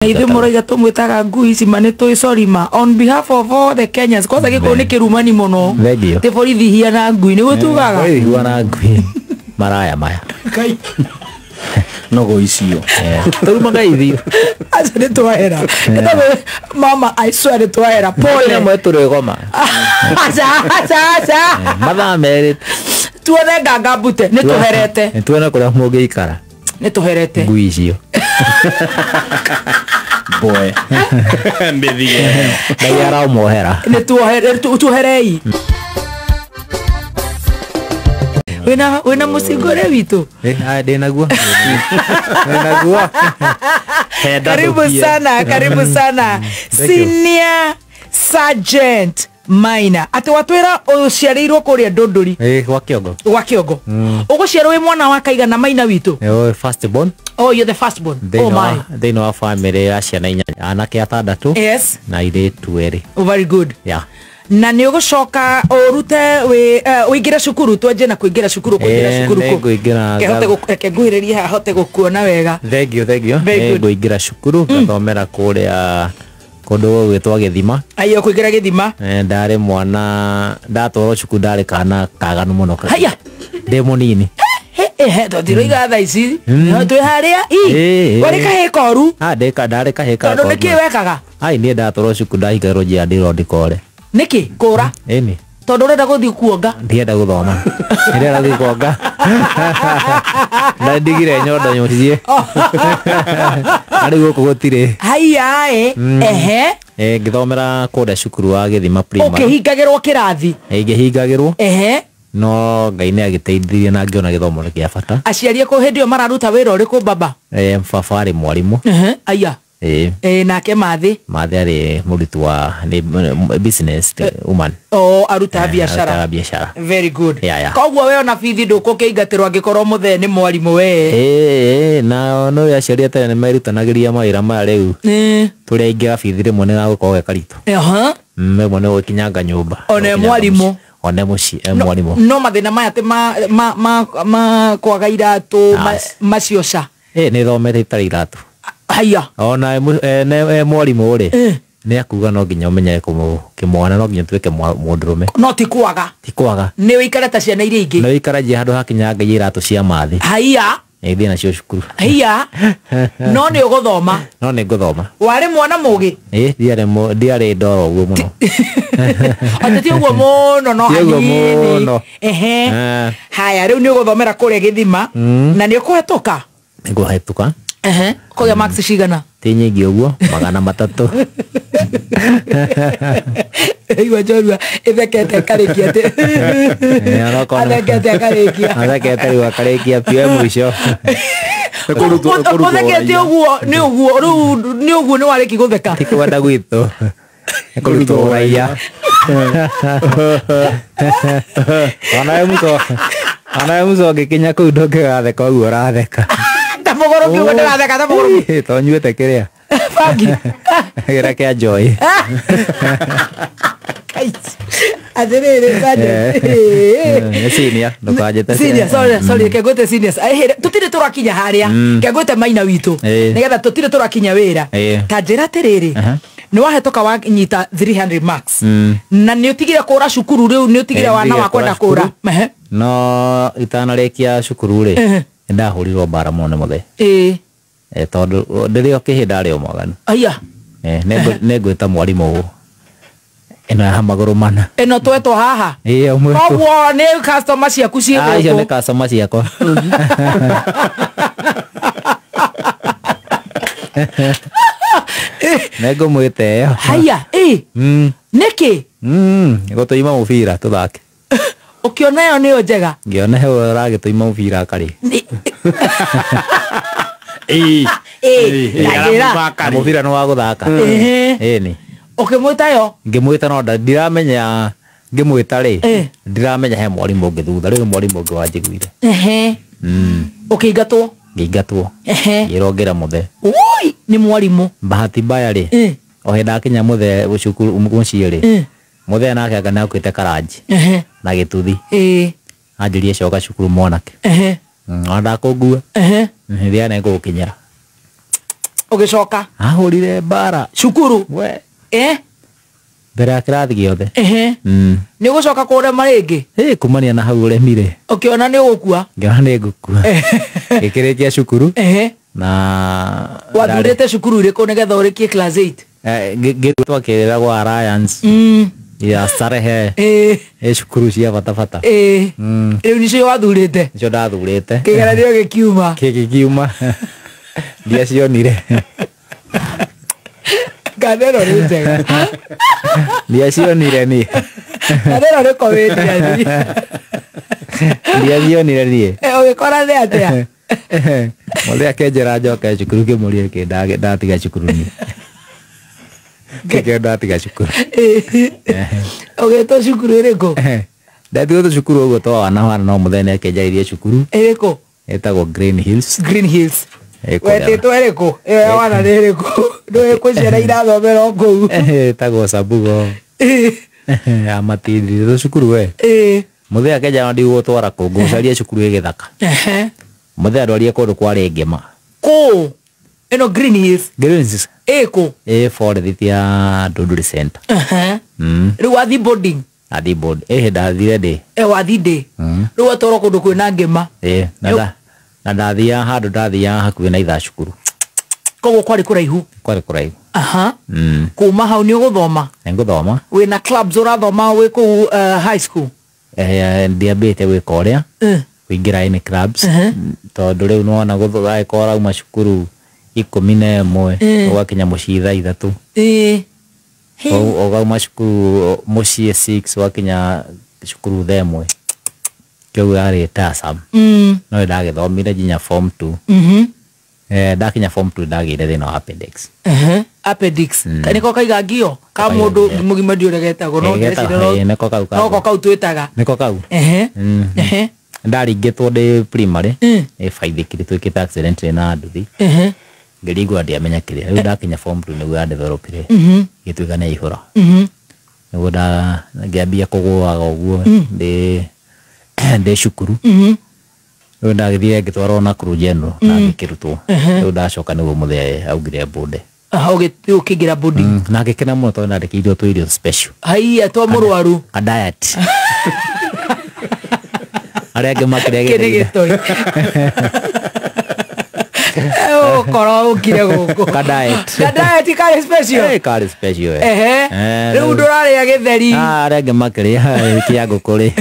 Ithuĩ mũraiga tũmwĩtaga ngui ici ma nĩ tũĩ sorry ma on behalf of all the Kenyans kwanza gĩkũyũ nĩ kĩrumani mũno. Thank you. Tĩ borithi hiana ngui nĩguo tugaga. Borithi huana ngui maraya maya. Ngai. Nogo icio. Tũrumaga ithuĩ. Aca nĩ twahera. Mama I swear nĩ twahera. Pole. Rĩmwe tũrĩgoma. Aca aca aca. Mathaa merĩ. Tuone nganga mbute nĩ tũherete. Nĩ tuone kũrĩa mũngĩikara. Nĩ tũherete. Ngui icio. Boy. Mbithige. Ngai aramuohera. Nĩ tuohere tuoherei. Wĩna wĩna mũcingũre witũ. Aya ndĩnaguo. Ndĩnaguo. Henda Karibu ndũkie. sana, karibu sana. Thank you. Senior Sergeant Maina. Atĩ watwĩra ũciarĩirwo kũrĩa Ndũndũri Gwa Kĩongo. gwa Kĩongo. Ũgũciarwo wĩ mwana wa kaigana Maina witũ? Nĩ first born. Oh, you're the first born. Oh Thĩinĩ my. wa thĩinĩ wa family ya ciana inya. Anake atandatũ Yes. na airĩtu erĩ. Oh, very good. Yeah. Na nĩ ũgũcoka ũrute wĩ ũingĩre cukuru twenje na kũingĩra cukuru kũingĩra cukuru Nĩ kũ. ngũingĩra Reke hote reke nguhĩrĩrie haha hote gũkuona wega. Thank you, thank you. Very Nĩ good. ngũingĩra cukuru ngathomera kũrĩa kũndũ gũgwĩtwo Gĩthima. Aiyo kũingĩra gĩthima. Ndarĩ mwana ndatwarwo cukuru ndarĩ kana kaganu mũno. Haya. Ndĩ mũnini. Tũtiroiga thaa ici. Twĩ harĩa. Ĩ, ĩ. Warĩ kahĩĩ koru. Ah, ndĩka ndarĩ kahĩĩ ka Tondũ nĩkĩ wekaga? Ai niĩ ndatwarwo cukuru ndahingagĩrwo njĩra ndĩrwo ndikore. Nĩkĩ? Kũra. Ĩni. Tondũ ũrenda gũthiĩ kuonga. Ndienda gũthoma. Ndĩrenda gũthiĩ kuonga. Na ndigire nyondo mũciĩ. Na rĩu gũkũ gũtirĩ. Haiya ĩ. Ehe. Ngĩthomera kũrĩa cukuru wa Gĩthima Primary. Ũkĩhingagĩrwo kĩrathi. Ngĩhingagĩrwo. Ehe. No Ngai nĩ agĩteithirie na ngĩona gĩthomo nĩ kĩa bata. Aciari aku hĩndĩ ĩyo mararuta wĩra ũrĩkũ baba? Baba arĩ mwarimũ. Ehe. Aya. Nake mathĩ. Mathe arĩ mũruti wa nĩ business woman. O arutaga biacara. Arutaga biacara. Very good. Yeah, yeah. Koguo we ona bithi ndũkũkĩingatĩrwo angĩkorwo mũthee nĩ mwarimũ we. Na no aciari a tene nĩ merutanagĩria mawĩra maya rĩu. Tũrĩa aingĩ a bithi rĩmwe nĩ gagũkorwo ge karitũ. Aha. Rĩmwe nĩ gũkinyanga nyũmba. One mwarimũ. One mũciĩ mwarimũ. No mathĩna maya atĩ ma kwaga iratũ macio ca. Nĩ thomete itarĩ iratũ. Haiya. Ona mwarimũ rĩ nĩ akuga no nginya ũmenye kĩmwana no nginya ũtuĩke mũndũrũme. No ti kwaga. Ti kwaga. Nĩ ũikare ta ciana iria ingĩ. Nĩ ũikaragia handũ hakinyanga iratũ cia mathĩ. Haiya. Nĩ ithiĩ nacio cukuru. Haiya. No nĩ ũgũthoma. No nĩ ngũthoma. Warĩ mwana mũgĩ? Ndiarĩ ndoro ũguo mũno. Atĩ ti ũguo mũno no Ti ũguo hanini. mũno. Ehe. Haya rĩu nĩ ũgũthomera kũrĩa Gĩthima na nĩ ũkũhetũka? Nĩ ngũhetũka. Ehe. Kũgĩa marks cigana? Ti nyingĩ ũguo, 300. Igua njorua ĩthekete ĩkarĩkia atĩ. Athekete akarĩkia. Athekete rĩu akarĩkia piũ e mũico. Ũthekete ũguo nĩ ũguo rĩu nĩ ũguo nĩ warĩki gũtheka. Ti kwenda gwitũ. Nĩ kũrutwo ũraiya. Ona we mũco ũngĩkinya kũu ndũngĩgatheka ũguo ũratheka. Ta mũgũrũki ũguo ndĩratheka ta mũgũrũki. To nyuĩte kĩrĩa? Bangi. Kĩrĩa kĩa Joy. Atĩrĩrĩ, Sergeant. Nĩ senior, ndũkanjĩte Senior, sorry, sorry, reke ngwĩte senior. Tũtirĩ tũrakinya harĩa. Reke ngwĩte Maina witũ. Nĩgetha tũtirĩ tũrakinya wĩra. Ta njĩra atĩrĩrĩ, nĩ wahetũka wanyita 300 marks. Na nĩ ũtigire kũra cukuru rĩu, nĩ ũtigire wana wa kwenda kũra. No itanarĩkia cukuru rĩ, nĩ ndahũrirwo mbara mũno nĩ mũthee. Tondũ ndĩrĩ o kĩhĩ ndarĩ o mwaganu. Aya. Nĩ ngwĩta mwarimũ ũũ. Ĩno ya magũrũ mana. Ĩno twetwo haha. Ũmwe. Koguo nĩ customer ciaku ciĩ Ah, icio gũkũ. nĩ customer ciakwa. Nĩ ngũmwĩta ĩyo. Haya, Nĩkĩ? Gũtũima mũbira tũthake. Ũkĩona ĩyo nĩyo njega? Ngĩona he ũragĩtũima mũbira akarĩ. Njĩra. Na mũbira nĩ wa gũthaka. Ĩni. Ũkĩmwĩta yo? Ngĩmwĩta no ndiramenya ngĩmwĩta rĩ, ndiramenya he mwarimũ ũngĩ thutha, rĩu mwarimũ ũngĩ wanjiguire. Ũkĩingatwo? Ngĩingatwo. Ngĩrwo ngĩre mũthee. Ui, nĩ mwarimũ. Bahati mbaya rĩ, o hĩndĩ ndakinya mũthee cukuru mũciĩ rĩ, mũthee nake anga nĩakuĩte karanji na gĩtuthi. Anjĩrie coka cukuru mwanake. Ona ndakũngua. Rĩrĩa nĩ ngũgũkinyĩra. Ũgĩcoka Ahũrire mbara cukuru. We. Eh? Mbere ya kĩrathi gĩothe. Ehe. Nĩ ũgũcoka kũrema rĩngĩ? Ĩ, kumania na hau ũremire. Ũkĩona nĩ ũgũkua? Ngĩona nĩ ngũkua. Ngĩkĩrĩkia cukuru. Ehe. Na wathurĩte cukuru ĩrĩkũ nĩgetha ũrĩkie class 8? Twakĩrĩragwo Alliance. Ya Starehe. Ĩ. Cukuru cia bata bata. Ĩ. Rĩu nĩcio wathurĩte? Nĩcio ndathurĩte. Kĩgeranio gĩkiuma. Gĩkiuma. Ndiacionire. Ngathe ĩno nĩ njega. Ndiacionire niĩ. Ngathe ĩno nĩ comedian. Ndiacionire niĩ. Ũgĩkora nĩ atĩa? Mũthee akĩnjĩra njoke cukuru ngĩmũria kĩ ndatiga cukuru niĩ. Kĩkĩo ndatiga cukuru. Ũgĩtwo cukuru ĩrĩkũ? Ndatigwo cukuru ũguo twa wana wana no mũthee nĩ akĩnjarĩria cukuru. Ĩrĩkũ? Ĩtagwo Green Hills. Green Hills. Ĩkũrĩa. Wetĩtwo ĩrĩkũ? Ĩyo ya wana nĩ ĩrĩkũ? Ndũĩ kwĩ ciana irathomera o kũu. Ĩtagwo Sabugo. Ya matindi cukuru we. Mũthee akĩnjĩra ndigũgũtwara kũu ngũcaria cukuru ĩ gĩthaka. Mũthee andwarie kũndũ kwarĩ ngĩma. Kũ? Ĩno Green Hills. Green Hills. Ĩkũ? Ĩ forest ya Ndunduri Center. Rĩu wathiĩ boarding? Athiĩ board. Ĩ ndathire ndĩ. Wathiĩ ndĩ. Rĩu watwarwo kũndũ kwĩna ngĩma. Ĩ, na ndathiaga handũ ndathiaga hakuhĩ na ithaa cukuru. Koguo kwarĩ kũraihu? Kwarĩ kũraihu. Aha. Kuma hau nĩ ũgũthoma? Nĩ ngũthoma. Wĩna clubs ũrathoma wĩ kũu high school? Ndiambĩte gwĩka ũrĩa. Kũingĩra any clubs. Tondũ rĩu nĩwona gũthoma ũrauma cukuru 11 ũgakinya mũciĩ thaa 3. Ũgauma cukuru mũciĩ 6 ũgakinya cukuru thaa 1. Kĩu yarĩ tasam. No ndagĩthomire nginya form 2. Ndakinya form 2 ndagĩire thĩna wa appendix. Appendix. Nĩko kaiga ngio ka mũndũ mũgima ndiũrĩa getagwo no ndĩreciria nĩko kau no kau twĩtaga. Nĩko kau. Ndaringĩtwo ndĩ primary. Ĩ baithikiri twĩkĩte accident na nduthi. Ngĩringwo ndiamenya kĩrĩa. Rĩu ndakinya form 2 nĩguo ya developire. Gĩtuĩka nĩ ihũra. Nĩguo ngĩambia kũgũaga ũguo ndĩ cukuru. Rĩu ndagĩthire ngĩtwarwo Nakuru General na ngĩkĩrutwo. Rĩu ndacoka nĩguo mũthee augire mbũnde. Ũkĩingĩra boarding. Na ngĩkena mũno tondũ ndandĩkĩirwo tũirio special. Haiya twa mũrwaru. Ka diet. Arĩa angĩ makĩrĩa gĩtheri. Kĩrĩ gĩtoi. Ũkorwo ũkire gũkũ. Ka diet. Ka diet karĩ special. Karĩ special. Rĩu ndũrarĩa gĩtheri. Arĩa angĩ makĩrĩa kĩa ngũkũ rĩ.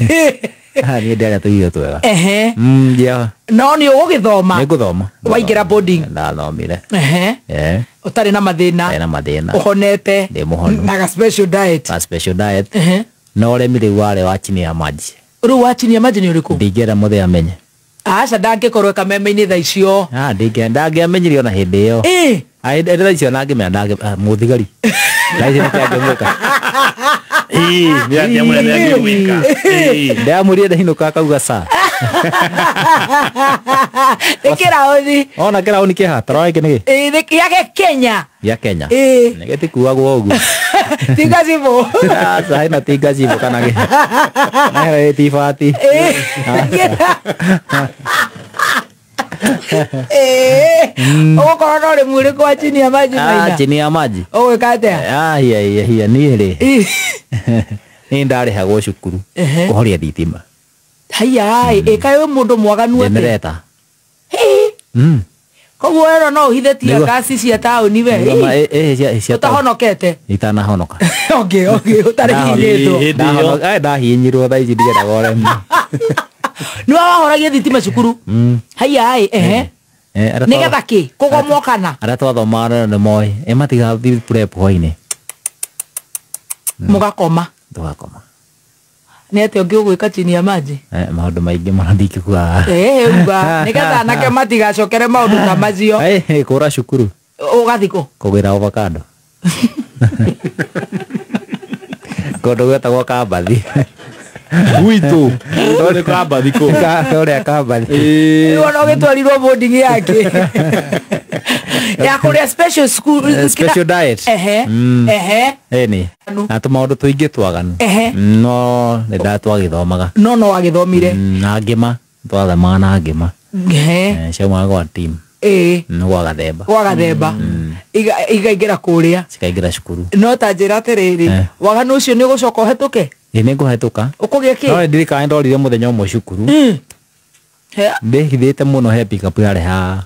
Niĩ ndĩarĩa tũirio twega. No nĩ ũgũgĩthoma? Nĩ ngũthoma. Waingĩra boarding? Ndathomire. Ũtarĩ na mathĩna? Ndarĩ na mathĩna. Ũhonete? Ndĩ mũhonu. Na ga special diet? Ga special diet. No ũremi rĩu warĩ wa chini ya maji. Rĩu wa chini ya maji nĩ ũrĩkũ? Ndingĩenda mũthee amenye. Aca ndangĩkorwo kameme-inĩ thaa icio. Ndangĩamenyire ona hĩndĩ ĩyo. Thaa icio nangĩmenya mũthigari. Thaa icio nĩkĩo angĩmwĩka. Ndamũrire ndainũka akauga sa. Nĩ kĩraũni. Ona kĩraũni kĩha, tarora gĩkĩ nĩ kĩ? Nĩ gĩa Kenya. Gĩa Kenya. Nĩ gĩtikuagwo ũguo. Ti gacibũ. Aca ĩno ti gacibũ kana gĩ. Na ĩno ti ibati. Ũgũkorwo na ũrĩmi ũrĩkũ wa chini ya maji Maina? Chini ya maji. Ũgwĩka atĩa? Hia niĩ rĩ. Niĩ ndarĩhagwo cukuru kũhoria thitima. Haiya ĩ kaĩ wĩ mũndũ mwaganu atĩa? Generator. Koguo ĩno no ũhithe tear gas cia taũni we. Ũtahonokete? Itanahonoka. Okay, ũtarĩ hihinyĩtwo. Ndahihinyirwo thaa ici ndiendaga ũremi. Nĩ wahoragia thitima cukuru? Haiya ehe. Nĩgetha kĩ? Kũgomwo kana? Arĩa twathomaga nĩ moĩ. Ĩ matigathiĩ prep hwainĩ. Mũgakoma? Tũgakoma. Nĩ atĩa ũngĩ ũgwĩka chini ya maji? Maũndũ maingĩ mũno ndingĩkuga. Uga nĩgetha anake matigacokere maũndũ ta macio. Kũra cukuru. Ũgathiĩ kũ? Kũgĩra avocado. Kũndũ gwĩtagwo Kambathi. Gwitũ. Nĩ Kambathi kũ? Kũrĩa Kambathi. Rĩu ona ũgĩtwarirwo boarding yake. Ya kũrĩa special school. Special diet. Ĩni. Na tũmaũndũ tũingĩ twaganu. No nĩ ndatwagĩthomaga. No wagĩthomire. Na ngĩma. Twathomaga na ngĩma. Ciaumaga gwa team. Gwa Gathemba. Gwa Gathemba. Igaingĩra kũrĩa. Cikaingĩra cukuru. No ta njĩra atĩrĩrĩ, waganu ũcio nĩ ũgũcoka ũhetũke? Ĩ nĩ ngũhetũka. Ũkũgĩa kĩ? No ndirikana ndorire mũthenya ũmwe cukuru. Ndĩhithĩte mũno he pickup yareha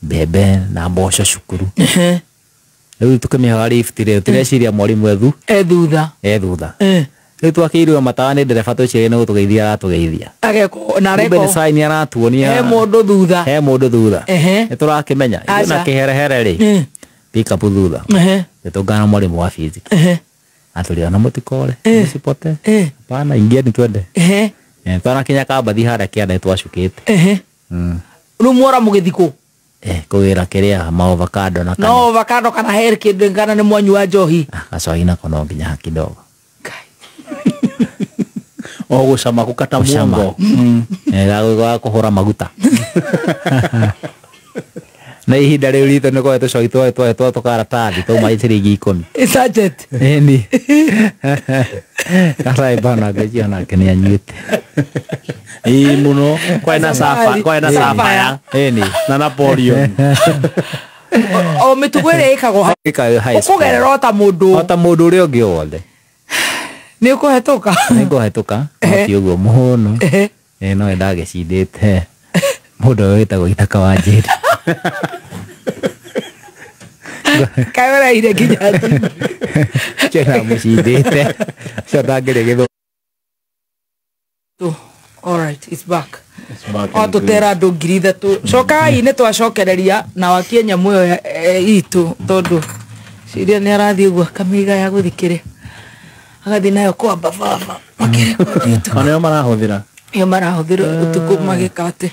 mbembe na mboco cukuru. Rĩu tũkĩmĩhoya lift rĩ, tũreciria mwarimũ ethu. E thutha. E thutha. Rĩu twakĩirwo matawa nĩ ndereba twĩcirie nĩ gũtũgeithia aratũgeithia. Ageko na areko. Kumbe nĩ sign aratuonia. He mũndũ thutha. He mũndũ thutha. Nĩ tũrakĩmenya. Ithuĩ na kĩherehere rĩ. Pickup thutha. Tũtũngana na mwarimũ wa physics. Atũria na mũtikore. Mũsipote. Hapana, ingieni twende. Twanakinya kambathi harĩa kĩanda twacukĩte. Rĩu mwora mũgĩthiĩ kũ? Kũgĩra kĩrĩa ma avocado na kana. No avocado kana he kĩndũ kana nĩ mwanyua njohi. Gacoi nako no nginya kidogo. O gũcama gũkata muongo. Ga kũhũra maguta. Na ihinda rĩu ritũ nĩ kwa tũcoi twa tũkaratathi twauma ciringi 10. Sachet. Ĩni. Karai bana ngĩcio nake nĩ anyuĩte. Ĩ mũno kwena safa kwena safa. Ĩni. Na Napoleon. O mĩtugo ĩrĩa ĩkagwo ũkũgerera o ta mũndũ. O ta mũndũ ũrĩa ũngĩ wothe. Nĩ ũkũhetũka? Nĩ ngũhetũka, no ti ũguo mũno. No ndagĩcindĩte mũndũ ũyũ wĩtagwo Ithaka wa Njeri. Kaĩ ũraire nginya thimũ. Ũcio ndamũcindĩte. Ũcio ndangĩrĩ gĩthũngũ. All right, it's back. O tũtera andũ 3,000. Cokai nĩ twacokereria na wakie nyamũ ĩyo itũ tondũ ciria nĩ arathiĩ ũguo akamĩiga ya gũthikĩrĩa. Agathiĩ nayo kwamba baba makĩrekondi ũtukũ. Ona nĩo marahũthĩra. Nĩo marahũthĩra ũtukũ magĩka atĩ.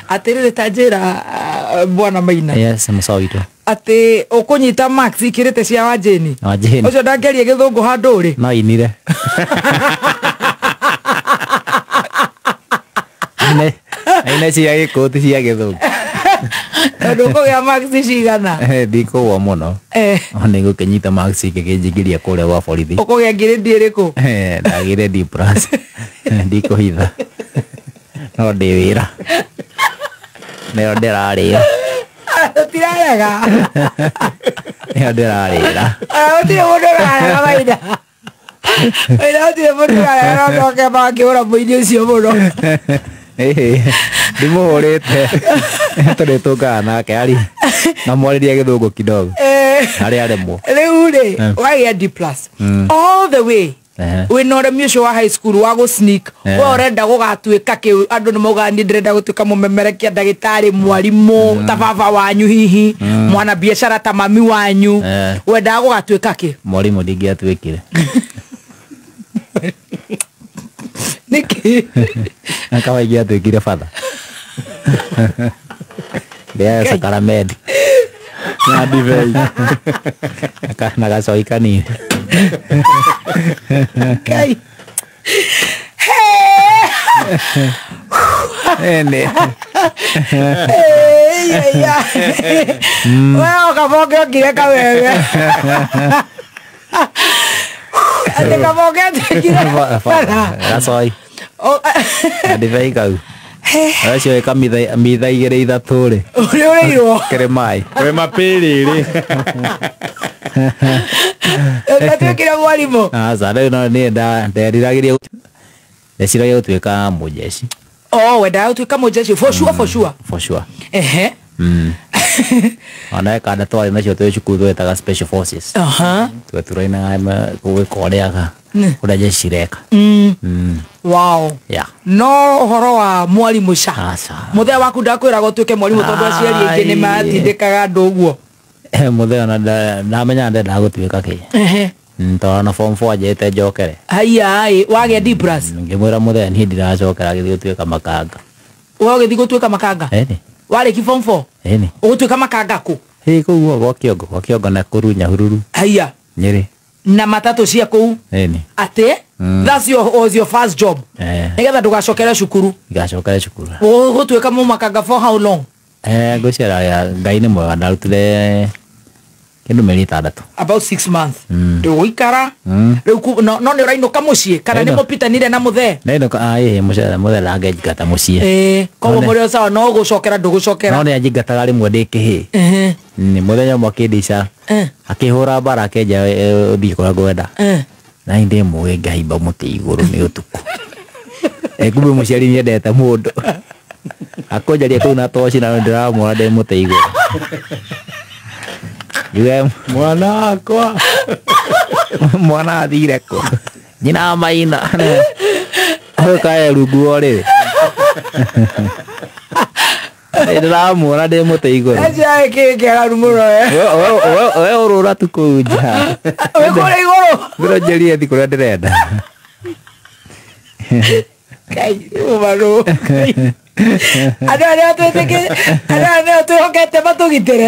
Atĩrĩrĩ ta njĩra bwana Maina. Yes, mũcaũ witũ. Atĩ ũkũnyita max ikĩrĩte cia Wanjĩni. Wanjĩni. Ũcio ndangĩaria gĩthũngũ handũ rĩ. No inire. Aine cia gĩkũyũ ti cia gĩthũngũ. Tondũ ũkũgĩa max cigana? Ndikũgwa mũno. O nĩ ngũkĩnyita max ngĩkĩnjingĩria kũrĩa gwa borithi. Ũkũgĩa ngirĩndi ĩrĩkũ? Ndagĩire D plus. Ndikũhitha. No ndĩ wĩra. Nĩyo ndĩrarĩra. Tũtirarega. Nĩyo ndĩrarĩra. Gũtirĩ mũndũ ũrarega Maina. Maina gũtirĩ mũndũ ũrarega no coke makĩhũra mũini ũcio mũno. Ndimũhũrĩte. Tũrĩtũngana nake ari. Na mwarĩrie gĩthũngũ kidogo. Harĩa aremwo. Rĩu rĩ, wagĩa D plus. All the way. Wĩna ũremi ũcio wa high school wa gũ sneak. We ũrenda gũgatuĩka kĩ andũ nĩ maugaga niĩ ndĩrenda gũtuĩka mũmemerekia ndagĩtarĩ mwarimũ ta baba wanyu hihi mwana biacara ta mami wanyu. Wendaga gũgatuĩka kĩ? Mwarimũ ndingĩatuĩkire. Nĩkĩ? Akawa ingĩatuĩkire batha. Ndĩaga sakaramedi. Na ndibei. Na gacoi kanini. Ngai. Ene. We ũkaboke ũkire kameme. Atĩ kaboke atuĩkire batha. Gacoi. Na ndibei kau. Acio ĩka mitha igĩrĩ ithatũ rĩ. Ũrĩa ũrĩirwo. Kĩrĩ maĩ. Kwĩ mapĩrĩrĩ. Ũtatuĩkire mwarimũ? Aca, rĩu no niĩ nderiragĩria ndeciragia gũtuĩka mũjeshi. Oh, wendaga gũtuĩka mũjeshi for sure, for sure. For sure. Ehe. Ona kanda twarĩ nacio twĩ cukuru twetaga special forces. Tweturainaga gwĩka ũrĩa ũrĩa jeshi cireka. Wow. Yeah. No ũhoro wa mwarimũ ca. Aca. Mũthee waku ndakwĩraga ũtuĩke mwarimũ tondũ aciari aingĩ nĩ matindĩkaga andũ ũguo. Mũthee ona ndamenya ndendaga gũtuĩka kĩ. Tondũ ona form 4 anjĩrĩte njokere. Haiya ĩ, wagĩa D plus. Ngĩmwĩra mũthee niĩ ndiracokera gĩthiĩ gũtuĩka makanga. We ũgĩthiĩ gũtuĩka makanga? Ĩni. Warĩki form 4? Ĩni. Ũgũtuĩka makanga kũ? Ĩ kũu gwa Kĩongo, gwa Kĩongo na kũru Nyahururu. Haiya. Nyĩrĩ. Na matatũ cia kũu? Ĩni. Atĩ? That's your was your first job. Nĩgetha ndũgacokere cukuru. Ngacokere cukuru. Ũgũtuĩka mũmakanga for how long? Ngwĩciria Ngai nĩ mwega ndarutire Kĩndũ mĩeri 6. About 6 months. Ndũgũikara. Rĩu no nĩ ũrainũka mũciĩ kana nĩ mũpitanire na mũthee? Ndainũka ĩĩ mũthee ndangĩnjingata mũciĩ. Koguo mũrĩ o sawa no gũcokera ndũgũcokera. No nĩ anjingataga rĩmwe ndĩ kĩhĩĩ. Nĩ mũthenya ũmwe akĩndica akĩhũra mbara akĩnja ũthiĩ kũrĩa ngwenda. Na niĩ ndĩ mũũgĩ ngahaimba mũtĩ igũrũ nĩ ũtukũ. Kumbe mũciari nĩendete mũndũ. Akũnjaria kũu na toci na ndĩramwona ndĩ mũtĩ igũrũ. Njuge mwana wakwa mwana athire kũ? Nyina Maina. Ũyũ kae rungu o rĩrĩ. Ndĩramwona ndĩ mũtĩ igũrũ. Acio kĩ kĩagaru mũno we. We ũrũra tu kũu nja. Wĩ kũrĩa igũrũ. Ngwĩra njerie thi kũrĩa ndĩrenda. Ngai ũmarũ. Andũ arĩa twĩtĩkĩ andũ arĩa twĩhokete matũgitĩre.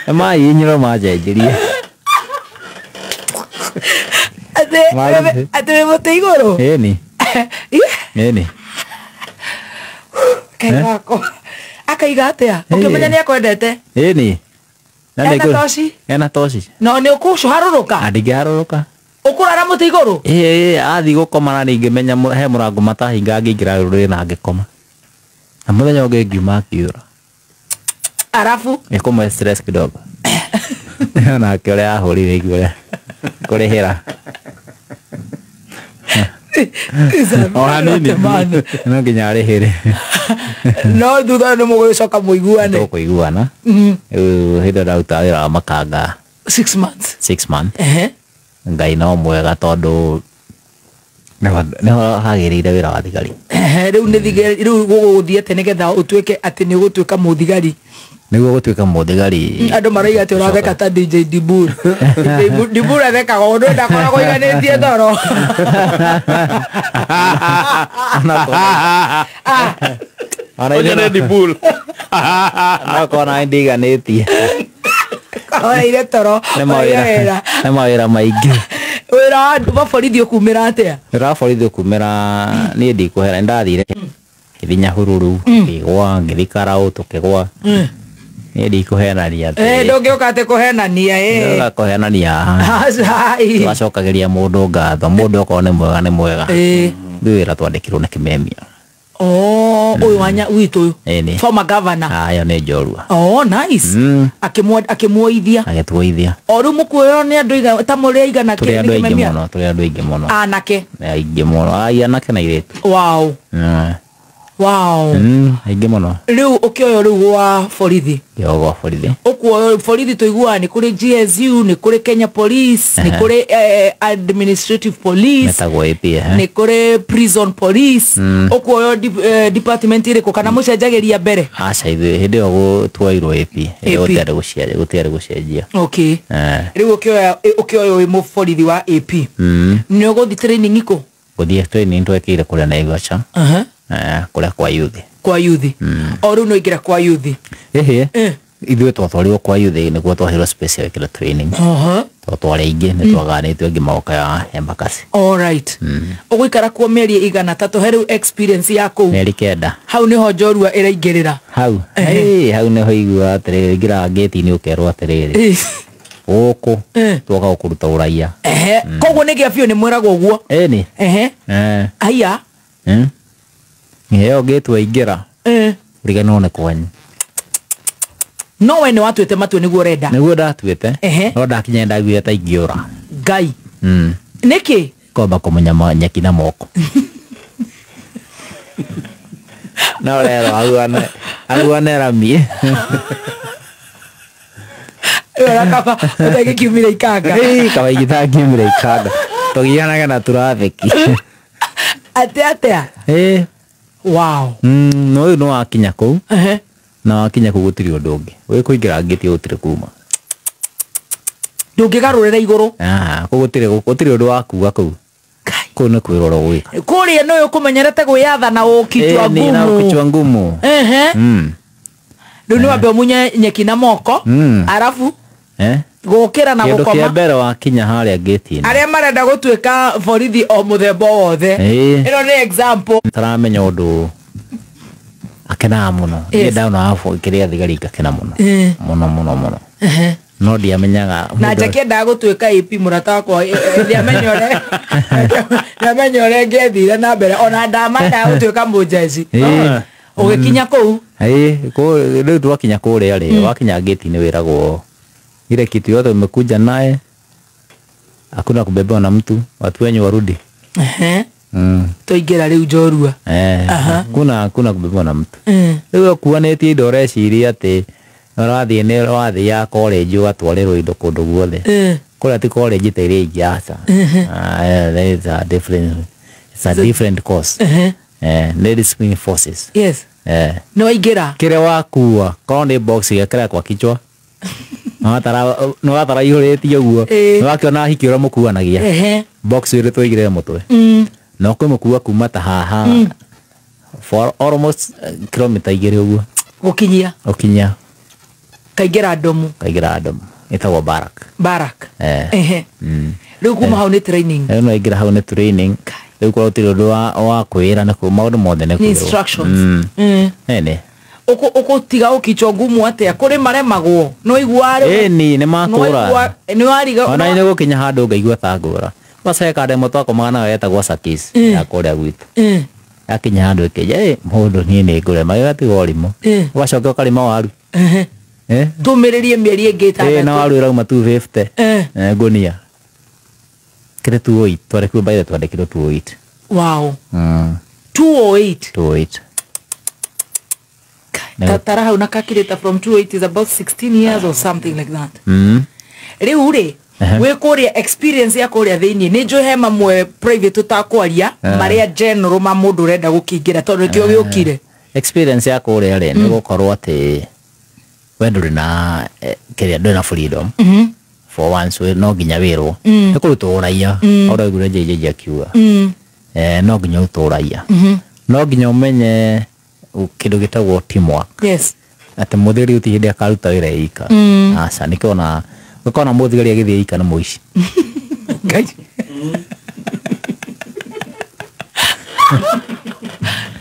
Mahihinyirwo manjenjerie. Atĩ wĩ mũtĩ igũrũ? Ĩni. Ĩni. Ngai wakwa. Akaiga atĩa? Ũkĩmenya nĩ akwendete? Ĩni. Ena toci? Ena toci. No nĩ ũkũharũrũka? Ndingĩharũrũka. Ũkũrara mũtĩ igũrũ? Ĩĩ athiĩ gũkoma na ningĩmenya he mũrango matahinga angĩingĩra rũrĩrĩ na angĩkoma. Na mũthenya ũngĩ ngiuma akiũra. Arafu? Nĩkũmwe stress kidogo. Nake ũrĩa ahũrire igua ũrĩa kũrĩhĩra. O hanini. No nginya arĩhĩre. No thutha nĩ mũgũgĩcoka mũiguane. Tũkũiguana. Rĩu hĩndĩ ĩyo ndaruta wĩra wa makanga. 6 months. 6 months. Ngai no mwega tondũ nĩho hagĩrĩire wĩra wa thigari. Rĩu nĩ thigari rĩu gũgũthiĩ atĩ nĩgetha ũtuĩke atĩ nĩ ũgũtuĩka mũthigari. Nĩguo gũtuĩka mũthigari. Andũ marauga atĩ ũratheka ta DJ Dibur. Dibur athekaga ũndũ ndakoragwo aiganĩtie toro. Ũyũ nĩ Dibur. Onakorwo nani ndiganĩtie. Oire toro. Nĩ mawĩra maingĩ. Wĩra wa borithi ũkumĩra atĩa? Wĩra wa borithi ũkumĩra niĩ ndikũhera nĩndathire ngĩthiĩ Nyahururu ngĩgwa ngĩthiĩ Karaũ tũkĩgwa. Niĩ ndikũhenania atĩ. Ndũngĩũka atĩ kũhenania ĩ. Ndũngĩũka kũhenania haha. Tũgacokagĩria mũndũ ngatho mũndũ okorwo nĩ mwega nĩ mwega. Rĩu wĩra twandĩkirwo nĩ Kĩmemia. Oh, ũyũ wa witũ ũyũ. Former governor. Ĩyo nĩ njorua. Oh, nice. Akĩmuoithia. Agĩtuoithia. O rĩu mũkuoywo nĩ andũ ta mũrĩ aigana Tũrĩ andũ aingĩ mũno, tũrĩ andũ aingĩ mũno. Anake. Aingĩ mũno, anake na airĩtu. Wow. Wow. Aingĩ mũno. Rĩu ũkĩoywo rĩu gwa borithi. Ngĩoywo gwa borithi. Ũkuoywo borithi tũiguaga nĩ kũrĩ GSU, nĩ kũrĩ Kenya Police, nĩ kũrĩ Administrative Police. Metagwo AP. Nĩ kũrĩ Prison Police. Ũkuoywo department ĩrĩkũ kana mũcenjagĩria mbere? Aca ithuĩ hĩndĩ ĩyo tuoirwo AP. Hĩndĩ ĩyo gũtiarĩ gũcenjia. Okay. Rĩu ũkĩoywo wĩ mũborithi wa AP. Nĩ ũgũthiĩ training kũ? Gũthiĩ training twekĩire kũrĩa Naivasha. Kũrĩa kwa youth. Kwa youth. O rĩu nĩ waingĩra kwa youth. Ĩhĩ. Ithuĩ twatwarirwo kwa youth nĩguo twaheirwo space ya gwĩkĩra training. Tondũ twarĩ aingĩ nĩ twagayanĩtio angĩ magoka ya Embakasi. All right. Ũgũikara kuo mĩeri igana ta tũhe rĩu experience ya kũu. Mĩeri 9. Hau nĩho njorua ĩraingĩrĩra. Hau. Hau nĩho iguaga atĩrĩrĩ ingĩraga ngĩti-inĩ ũkerwo atĩrĩrĩ. Gũkũ twoka gũkũruta ũraiya. Koguo nĩ gĩa biũ nĩ mwĩragwo ũguo. Ĩni. Aya. Ĩyo ngĩti waingĩra. Ũriganĩrwo nĩ kwanyu. No we nĩ watuĩte matua nĩguo ũrenda. Nĩguo ndatuĩte. No ndakinya ndaiguire ta ingĩũra. Ngai. Nĩkĩ? Kwamba kũmunya nyeki na moko. No rero ahuane rami. Ĩyo kaba ũtangĩkiumĩra ikanga. Kaba ingĩtangiumĩra ikanga. Tũgianaga na tũratheki. Atĩ atĩa? Wow. No ũyũ nĩ wakinya kũu. Na wakinya kũu gũtirĩ ũndũ ũngĩ. Wĩ kũingĩra ngĩti gũtirĩ kuma. Ndũngĩgarũrĩra igũrũ. Kũu gũtirĩ ũndũ wa kuga kũu. Kũu nĩ kwĩrora ũgwĩka. Kũrĩa nĩ ũkũmenyerete gwĩyatha na ũkichwa ngumu. Na ũkichwa ngumu. Rĩu nĩ wambe ũmunye nyeki na moko. Arabu gũkĩra na Kĩndũ gũkoma. kĩa mbere wakinya harĩa ngĩti-inĩ. Arĩa marenda gũtuĩka borithi o mũthemba wothe. Ĩno nĩ example. Taramenya ũndũ akenaga mũno. Niĩ ndona kĩrĩa thigari ngakena mũno. Mũno mũno mũno. No ndiamenyaga na njakĩendaga gũtuĩka AP mũrata wakwa ndiamenya ũrĩa ndiamenya ũrĩa ngĩathire na mbere ona ndamenyaga gũtuĩka mũnjeci. Ũgĩkinya kũu rĩu twakinya kũrĩa rĩ wakinya gate-inĩ wĩragwo ile kitu yote umekuja naye hakuna kubebewa na mtu, watu wenyu warudi. Tũingĩra rĩu njorua. Hakuna kubebewa na mtu. Rĩu ũkuanĩtie indo ũreciria atĩ ũrathiĩ nĩ wathiĩ ya college ũgatwarĩrwo indo kũndũ guothe. Kũrĩa ti college ta iria ingĩ aca. There is a different, it's a different course. Nĩ discipline forces. Yes. Nĩ waingĩra kĩrĩa wakua korwo nĩ box gĩkĩra kwa kichwa nĩ watara ihũrĩtie ũguo nĩ wakĩona hiki ũrĩa mũkuanagia box ĩrĩ tũigĩrĩre mũtwe na ũkĩmũkua kuma ta haha for almost kilomita 2 ũguo gũkinyia ũkinyia kaingĩra ndomu ĩtagwo barak. Rĩu kuma hau nĩ training. Rĩu no ingĩra hau nĩ training. Rĩu korwo gũtirĩ ũndũ wa kwĩra nĩ maũndũ mothe nĩ kwĩrwo. Instructions. Nene ũkũtiga ũkichwo ngumu atĩa kũrĩ maremagwo no igua rĩu ĩni nĩ makũra nĩ wariga ona nĩ gũkinya handũ ngaigua ta ngũra kwasa kande twakomaga nayo yetagwo Sakis ya kũrĩa gwitũ yakinya handũ ĩkĩnja mũndũ niĩ nĩ ngũrema gatiga ũrimũ ũgacoka ũkarĩma waru tũmĩrĩrie mĩeri ĩngĩ ĩtandatũ na waru ĩrauma 250 ngũnia kĩrĩ 208 twandĩkirwo by the twandĩkirwo 208. Wow. 208 208 Tatara hau na calculator from 208 is about 16 years or something like that. Rĩu rĩ wĩ kũrĩa experience ya kũrĩa thĩinĩ nĩ njũĩ he mamwe private tũtakwaria marĩa general ma mũndũ ũrenda gũkĩingĩra tondũ nĩkĩo gĩũkire. Experience ya kũrĩa rĩ nĩ gũkorwo atĩ we ndũrĩ na kĩrĩa ndũrĩ na freedom for once no nginya wĩrwo nĩ kũrutwo ũraiya ũraiguire JJ akiuga no nginya ũrutwo ũraiya no nginya ũmenye kĩndũ gĩtagwo teamwork. Yes. Atĩ mũthigari gũtirĩ hĩndĩ akaruta wĩra ika. Aca nĩkĩona ũkona mũthigari agĩthiĩ ika nĩ mũici. Ngai.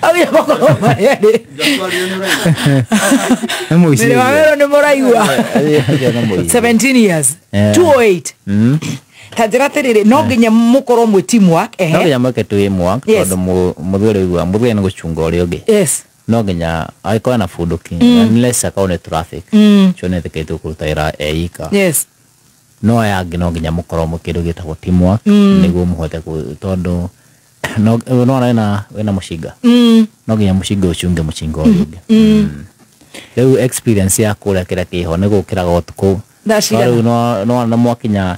Agĩa gũkorwo marĩa nĩ mũici. Nĩ wawero nĩ mũraigua. 17 years. 208. Ta njĩra atĩrĩrĩ no nginya mũkorwo mwĩ teamwork. No nginya mwĩke teamwork tondũ mũthigari ũiguaga mũthigari nĩ gũcunga ũrĩa ũngĩ. Yes. No nginya angĩkorwo na bunduki unless akorwo nĩ traffic ũcio nĩ etĩkĩrĩtwo kũruta wĩra e ika. Yes. No aya angĩ no nginya mũkorwo mwĩ kĩndũ gĩtagwo teamwork nĩguo mũhote tondũ no wĩna mũcinga no nginya mũcinga ũcunge mũcinga ũrĩa ũngĩ. Rĩu experience ya kũrĩa kĩrĩa kĩho nĩ gũkĩraga ũtukũ. Rĩu no no mwakinya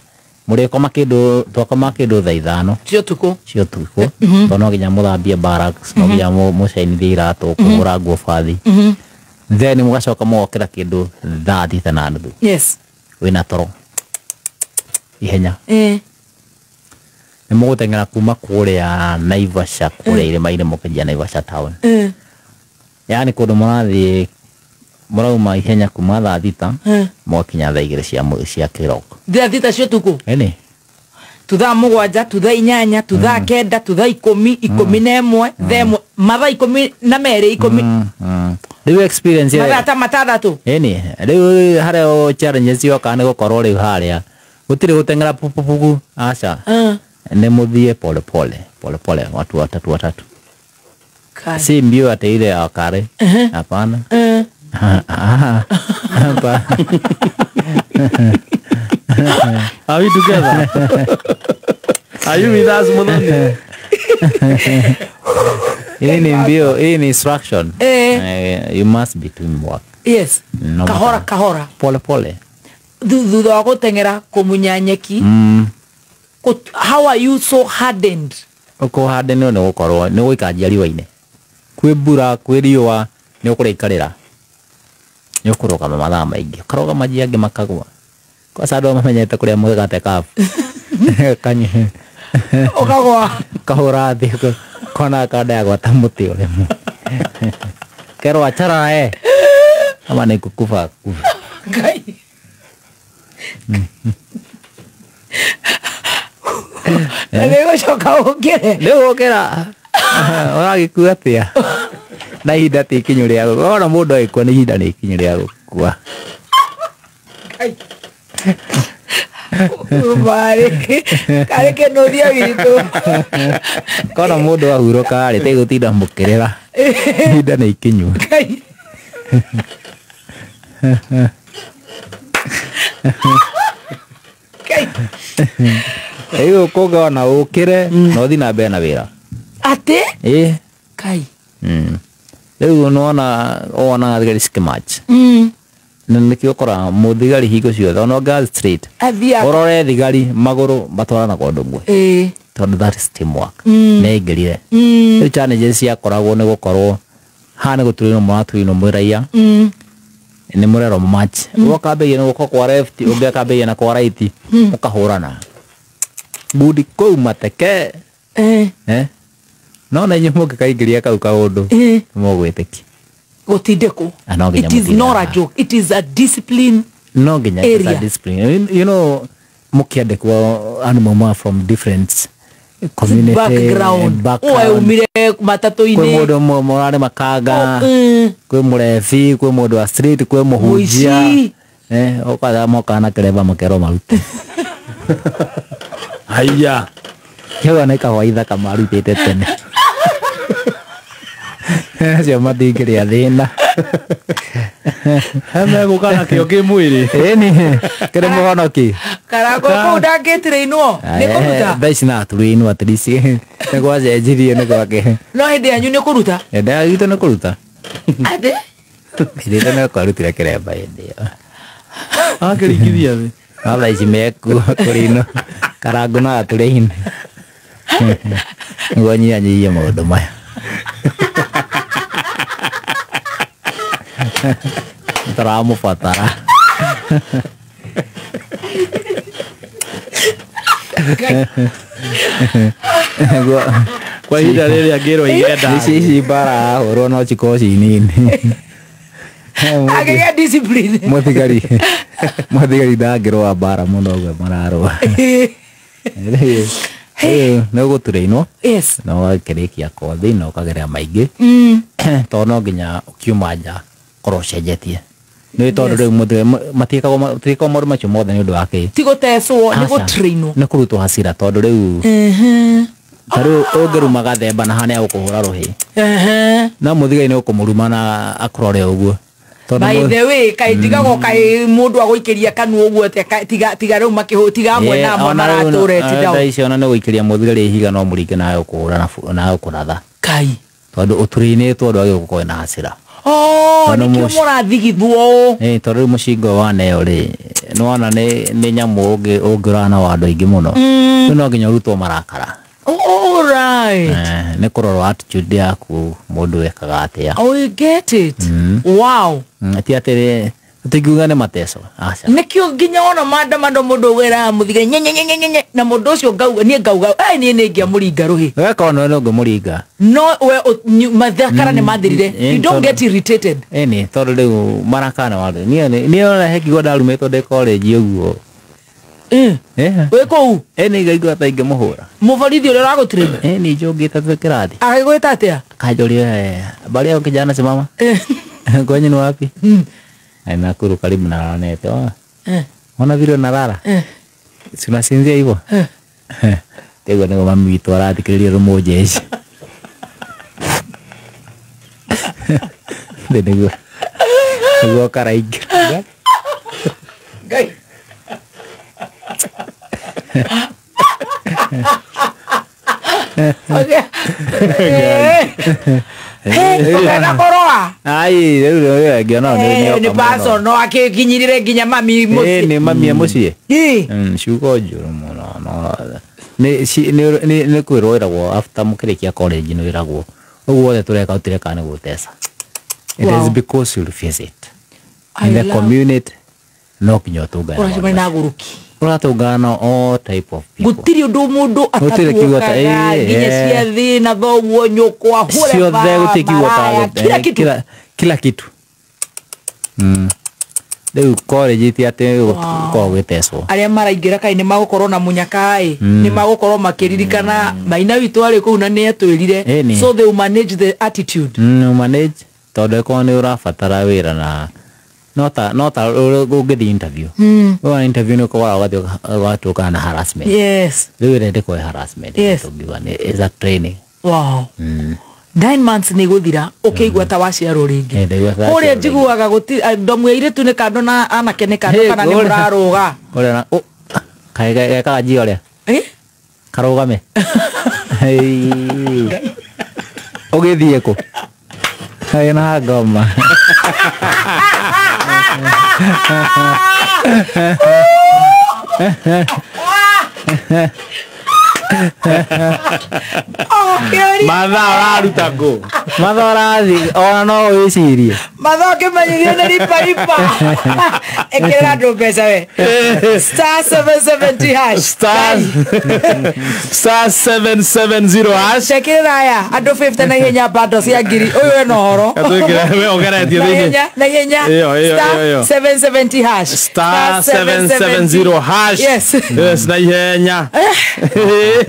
mũrĩkoma kĩndũ twakoma kĩndũ thaa 5 cia ũtukũ cia ũtukũ tondũ no nginya mũthambie barracks no nginya mũcainithie iratũ kũhũra nguo bathi then mũgacoka mũgokĩra kĩndũ thaa 6:30. Yes. Wĩna toro ihenya nĩ mũgũteng'era kuma kũrĩa Naivasha kũrĩa irĩma-inĩ mũkĩnjia Naivasha town. Yaani kũndũ mũrathiĩ mũrauma ihenya kuma thaa 6 mũgakinya thaa 2 cia kĩroko. Thaa 6 cia ũtukũ? Ĩni. Thaa 7, thaa 8, thaa 9, thaa 10, 11, thaa 1, mathaa 12, 10. Rĩu experience mathaa ta 6. Ĩni rĩu harĩa challenges yoka nĩ gũkorwo rĩu harĩa gũtirĩ gũteng'era pupupuku aca nĩ mũthiĩ pole pole pole pole watu watatu watatu. Si mbio ate ile ya kare. Hapana. Are we together? Are you with us, Muthoni? Hii ni mbio, hii ni instruction. You must be teamwork. Yes. No kahora kahora. Pole pole. Thutha wa gũteng'era kũmunya nyeki. How are you so hardened? Ũkũ hardened nĩ gũkorwo nĩ gũikanjia riũa-inĩ. Kwĩ mbura, kwĩ riũa, nĩ ũkũrĩikarĩra. Nĩ ũkũrũgama mathaa maingĩ. Ũkarũgama njia angĩ makagwa. Kwaca andũ mamenyete kũrĩa mũgate kabu. Kanyue. Ũkagwa. Kahũra thĩ kona kanda ya gwata mũtĩ ũrĩmwe. Kerwo achara eh. Ama nĩ kukufa kufa. Ngai. Na nĩ gũcoka ũkĩre. Nĩ gũkĩra. Ũragĩkua atĩa? Na ihinda ti ikinyu rĩa gũkua. Ona mũndũ agĩkua nĩ ihinda nĩ ikinyu rĩa gũkua. Ngai. Marĩ karĩ kĩnũthia witũ. Kona mũndũ ahurũka rĩ tegũtinda mũkĩrĩra. Ihinda nĩ ikinyu. Ngai. Ngai. Rĩu kũngĩona ũkĩre na ũthiĩ na mbere na wĩra. Atĩ? Ĩĩ. Ngai. Rĩu nĩwona wonaga thigari cikĩmatch. Na nĩkĩo ũkoraga mũthigari hingo ciothe ona ũngĩgathiĩ straight. Athiaga. Ũrore thigari magũrũ matwaranaga ũndũ ũmwe. Ĩĩ. Tondũ that is teamwork. Nĩaingĩrire. Rĩu challenges ciakoragwo nĩ gũkorwo haha nĩ gũturĩrwo mũraturĩrwo mwĩ raia. Nĩ mũrerwo match. Ũkambĩrĩria na guoko kwa left, ũngĩ akambĩrĩria na kwa right, mũkahũrana. Ngundi kũu mateke. No na inyuĩ mũngĩkaingĩria kau kaũndũ, nĩmũgwĩtĩkia. Gũtindĩkwo. No nginya It is mũtinde not a haha. joke. It is a discipline. No nginya it is a Area. discipline. You know, mũkĩandĩkwo andũ maumaga from different community background. background. Ũwe umire matatũ-inĩ. Kwĩ mũndũ mũrarĩ makanga, kwĩ mũrebi, kwĩ mũndũ wa street, kwĩ mũhunjia. Mũici. Ũkatha mokaga na kĩremba makerwo marute. Haiya. Kĩu nĩ kahũa ithaka marutĩte tene. Acio matingĩrĩa thĩna. Hemegũka nakĩo kĩ mwĩrĩ. Ĩni, kĩrĩ mũhonoki. Karangũ kũu ndangĩtĩrĩinwo, nĩ kũruta. Thaa ici no atũrĩinwo at least. Nĩ gwacenjirie nĩ gwake. No hĩndĩ yanyu nĩ kũruta? Hĩndĩ ya gwitũ nĩ kũruta. Atĩ? Hĩndĩ ĩyo nĩ kwarutire kĩremba hĩndĩ ĩyo. Akĩringithia thĩ. No thaa ici mekuo kũrĩinwo. Karangũ no atũrĩine. Nĩguo nyihanyihie maũndũ maya. Tũramũbatara. Nĩguo Kwa ihinda rĩrĩ angĩrwo igenda. Ici ici mbara ahũrwo no cikorwo ci nini. Akĩgĩa discipline. Mũthigari. Mũthigari ndangĩrũa mbara mũno ũguo mararũa. Nĩ ũgũtũrĩinwo. Yes. Na ũgakĩrĩkia kothi na ũkagerera maingĩ. Tondũ no nginya ũkiuma nja korwo ũcenjetie. Nĩ tondũ rĩu matiĩkagwo maũndũ macio mothe nĩ ũndũ wa kĩ? Ti gũtecwo, nĩ Aca. gũtrainwo. Nĩ kũrutwo hasira tondũ rĩu ta rĩu ũngĩruma gathemba na hane agũkũhũra rũhĩ. No mũthigari nĩ ũkũmũruma na akũrore ũguo. By the way, kaĩ ndigagwo kaĩ mũndũ agũikĩria kanua ũguo atĩa, tiga rĩu makĩhũ, tiga amwe na amwe maratũre ti Thaa ici ona nĩ gũikĩria mũthigari ihiga no mũringe na agũkũhũra na agũkũratha. Kai. Tondũ ũtũrĩinĩtwo ndwagĩrĩirwo gũkorwo na hasira. Oh, nĩkĩo mũrathigithwo. Tondũ rĩu mũcinga wa neo rĩ, nĩwona nĩ nyamũ ũngĩũragana na andũ aingĩ mũno. Rĩu no nginya ũrutwo marakara. All right. Nĩ kũrorwo attitude yaku mũndũ ekaga atĩa. Oh, you get it. Wow. Ti atĩ tũtingiuga nĩ mateco. Aca. Nĩkĩo nginya ona maandamano mũndũ wĩraga mũthigari nye nye nye nye nye na mũndũ ũcio ngauga niĩ ngauga niĩ nĩ ingĩamũringa rũhĩ. We korwo nĩwe ũngĩmũringa. No we mathakara nĩ mathirire. You don't get irritated. Ĩni tondũ rĩu marakara nĩ wandũ. Niĩ ona he ngigua ndarumĩtwo ndĩ college ũguo. Wĩ kũu? Nĩ ngaigua ta ingĩmũhũra. Mũborithi ũrĩa ũragũtrain? Nĩ njũngĩte twĩ kĩrathi. Agĩgwĩta atĩa? Akanjũria, habari yako kijana, simama. Kwenyu ni wapi? Nakuru karibu na Lanet. Ona vile unalala? Si unasinzia hivyo? Tego nĩguo mami witũ arathikĩrĩria rũmũ jeshi. Thĩ nĩguo karaingĩra. Ngai. Ũkenda kũrũa? Ai, rĩu rĩu ngĩona nĩ Nĩ personal, akĩkinyirire nginya mami mũciĩ. Nĩ mami e mũciĩ. Ciugo njũru mũno, no nĩ kwĩrwo ĩragwo after mũkĩrĩkia college nĩ wĩragwo ũguo wothe tũreka tũtireka nĩ gũteca. It is because you face it. In the community no nginya ũtũngane. Ũracemania na agũrũki. Ũratũngana na all type of people. Gũtirĩ ũndũ mũndũ atatuũkaga nginya cia thĩ na thoguo nyũkwa, whatever, Ciothe gũtirĩ kiugo ta kila kitu. Kila kitu. Rĩu college ti atĩ gũkorwo gwĩtecwo. Arĩa maraingĩra kaĩ nĩ magũkorwo na mũnyaka ĩ, nĩ magũkorwo makĩririkana maina witũ arĩ kũu na nĩ etwĩrire. So they will manage the attitude. Manage tondũ ĩkorwo nĩ ũrabatara wĩra na No ta ũngĩthiĩ interview. Wa interview nĩ ũkoraga ũgathiĩ ũgatuĩka na harassment. Yes. Rĩu ĩrĩa ndĩkoe harassment. Yes. Tũngiuga nĩ is a training. Wow. 9 months nĩ gũthira ũkĩigua ta waciarwo rĩngĩ. Kũrĩa njiguaga gũtirĩ ndomu ya airĩtu nĩ kando na anake nĩ kando kana nĩ mũrarũga. Kũrĩa na kaĩ gekaga njia ũrĩa? Karũgame. Ũgĩthiĩ kũ? Kaĩ na ngoma. Mathaa ũraruta ngũ. Mathaa ũrathiĩ ona no wĩcirie. Mathaa ũkĩmenyithio nĩ ripa ripa. Ĩkĩrĩra andũ mbeca we. Star 770 hash. Star 770 hash. Ĩkĩrĩra aya andũ 50 na ihenya bando cia ngiri. Ũyũ ena ũhoro. We ũgeretie thĩinĩ. Na ihenya. Star 770 hash. Star 770 hash. Yes. Yes, na ihenya.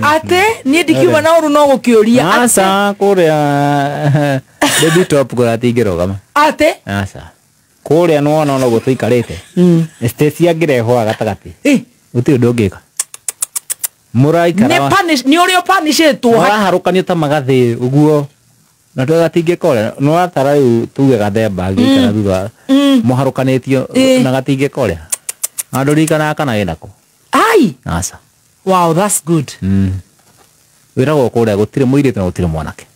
Ate niĩ ndikiuma na ũru no gũkĩũria. Aca kũrĩa baby top kũrĩa atingĩrũgama. Ate? Aca. Kũrĩa nĩwona ona ũguo tũikarĩte. Stacy angĩrehwo gatagatĩ. Gũtirĩ ũndũ ũngĩka. Mũraikara. Nĩ ũrĩa ũpanicĩtwo. Mũraharũkanio ta magathĩ ũguo. Na gatingĩka ũrĩa nĩwatara rĩu tuge gathemba angĩikara thutha. Mũharũkanĩtio na gatingĩka ũrĩa. Na ndũririkanaga kana wĩnako. Ai. Aca. Wow, that's good. Wĩragwo kũrĩa gũtirĩ mũirĩtu na gũtirĩ mwanake.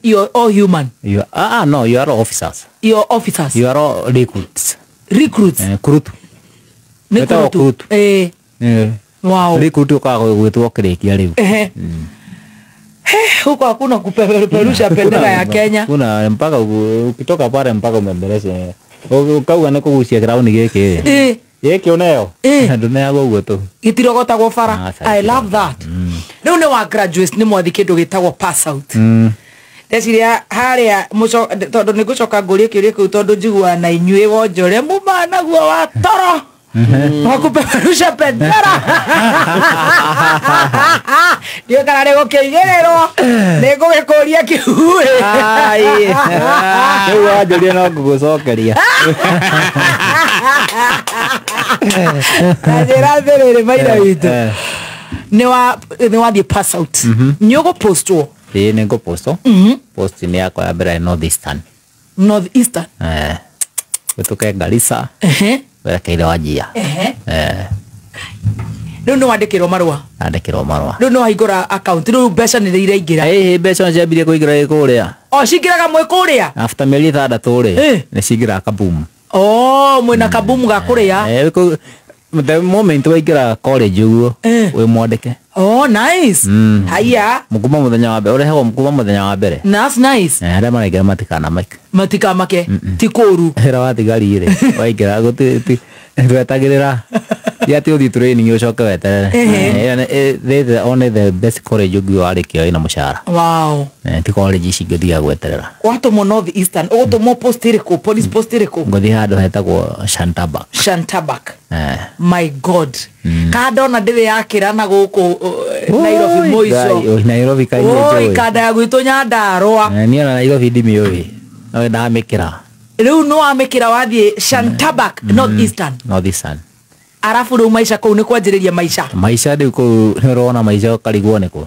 You're all human. You are, no, you are all officers. You're officers. You are all recruits. Recruits. Kurutu. Nĩ kurutu. Wow. Recruit ũkaga gwĩtwo kĩrĩkia rĩu. Huko hakuna kupeperusha bendera ya Kenya. Kuna mpaka ukitoka pale mpaka umembeleshe. Ukauga nĩ kũgucia kĩrauni gĩkĩ. Gĩkĩ ũneo. Ndũneagwo ũguo tu. Gĩtirogotagwo bara. I love that. Rĩu nĩ wa graduates nĩ mwathi kĩndũ gĩtagwo pass out. Ndeciria harĩa tondũ nĩ ngũcoka ngũrie kĩũria kĩu tondũ njiguaga na inyuĩ wonjore muma naguo wa toro. Wa kupeperusha bendera. Ndiũĩ kana nĩ gũkĩigĩrĩrwo nĩ ngũgĩkũria kĩu. Rĩu wanjũria no ngũgũcokeria. Na njĩra atĩrĩrĩ maitho witũ. Nĩ wathiĩ pass out. Nĩ ũgũpostwo? Ĩĩ nĩ ngũpostwo. Post nĩ yakwa ya mbere North Eastern. North Eastern? Gũtũke Garissa. Werekeire Wajir. Rĩu nĩ wandĩkĩrwo marũa? Andĩkĩrwo marũa. Rĩu nĩ wahingũra account rĩu mbeca nĩ iraingĩra? Ĩĩ mbeca nĩ ciambirie kũingĩra kũrĩa. O cingĩraga mwĩ kũrĩa? After mĩeri 6 rĩ nĩ cingĩraga kaboom. Oh, mwĩna kaboom ga kũrĩa. The moment waingĩra college ũguo wĩ mwandĩke. Oh, nice. Haya. Kuma mũthenya wa mbere ũrehagwo kuma mũthenya wa mbere. That's nice. Arĩa maraingĩra matikanamake. Matikamake. Ti kũũru. Wĩra wa thigari rĩ waingĩra ndwetagĩrĩra ti atĩ ũthiĩ training ũcoke weterere. Only the best college ũngiuga warĩkia wĩna mũcara. Wow. Ti college ici ingĩ ũthiaga gweterera. Watũmwo North Eastern ũgũtũmwo post ĩrĩkũ? Police post ĩrĩkũ? Ngũthiĩ handũ hetagwo Shantabak. Shantabak. My God. Kanda ona ndĩrĩ yakĩra na gũkũ Nairobi mũico. Nairobi kaĩ nĩ njũĩ. Oi kanda ya gwitũ Nyandarũa. Niĩ ona Nairobi ndimĩũĩ. No ndamĩkĩra. Rĩu nĩ wamĩkĩra wathiĩ Shantabak North Eastern. North Eastern. Arabu rĩu maica kũu nĩ kwanjĩrĩria maica. Maica rĩu kũu nĩ ũrona maica ũkarigwo nĩkũ.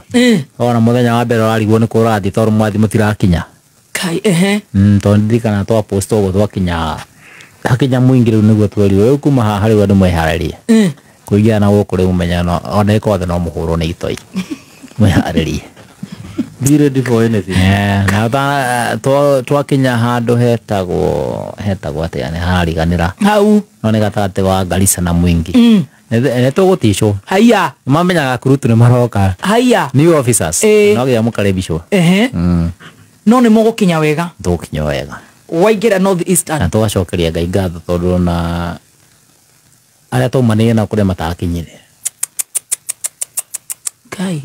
Wona mũthenya wa mbere ũrarigwo nĩkũ ũrathiĩ tondũ mwathi mũtirakinya. Kai ehe. Tondũ ndirikana twa post ũguo twakinya hakinya mũingĩ rĩu nĩguo twerirwo rĩu kuma haha rĩu andũ mwĩharĩrie. Kũingĩra na gũkũ rĩu menya no ona ĩkorwo thĩ no mũhũrwo nĩ itoi. Mwĩharĩrie. Be ready for anything. Na twakinya handũ hetagwo atĩa nĩ harariganĩra. Hau. No nĩ gatagatĩ wa Garissa na Mwingi. Nĩ tũgũticwo. Haiya. Mamenyaga kurutu nĩ maroka. Haiya. New officers. No nginya mũkaribicwo. No nĩ mũgũkinya wega. Tũgũkinya wega. Waingĩra North Eastern. Na tũgacokeria Ngai ngatho tondũ ona arĩa twaumanĩire nao kũrĩa matakinyire. Kai.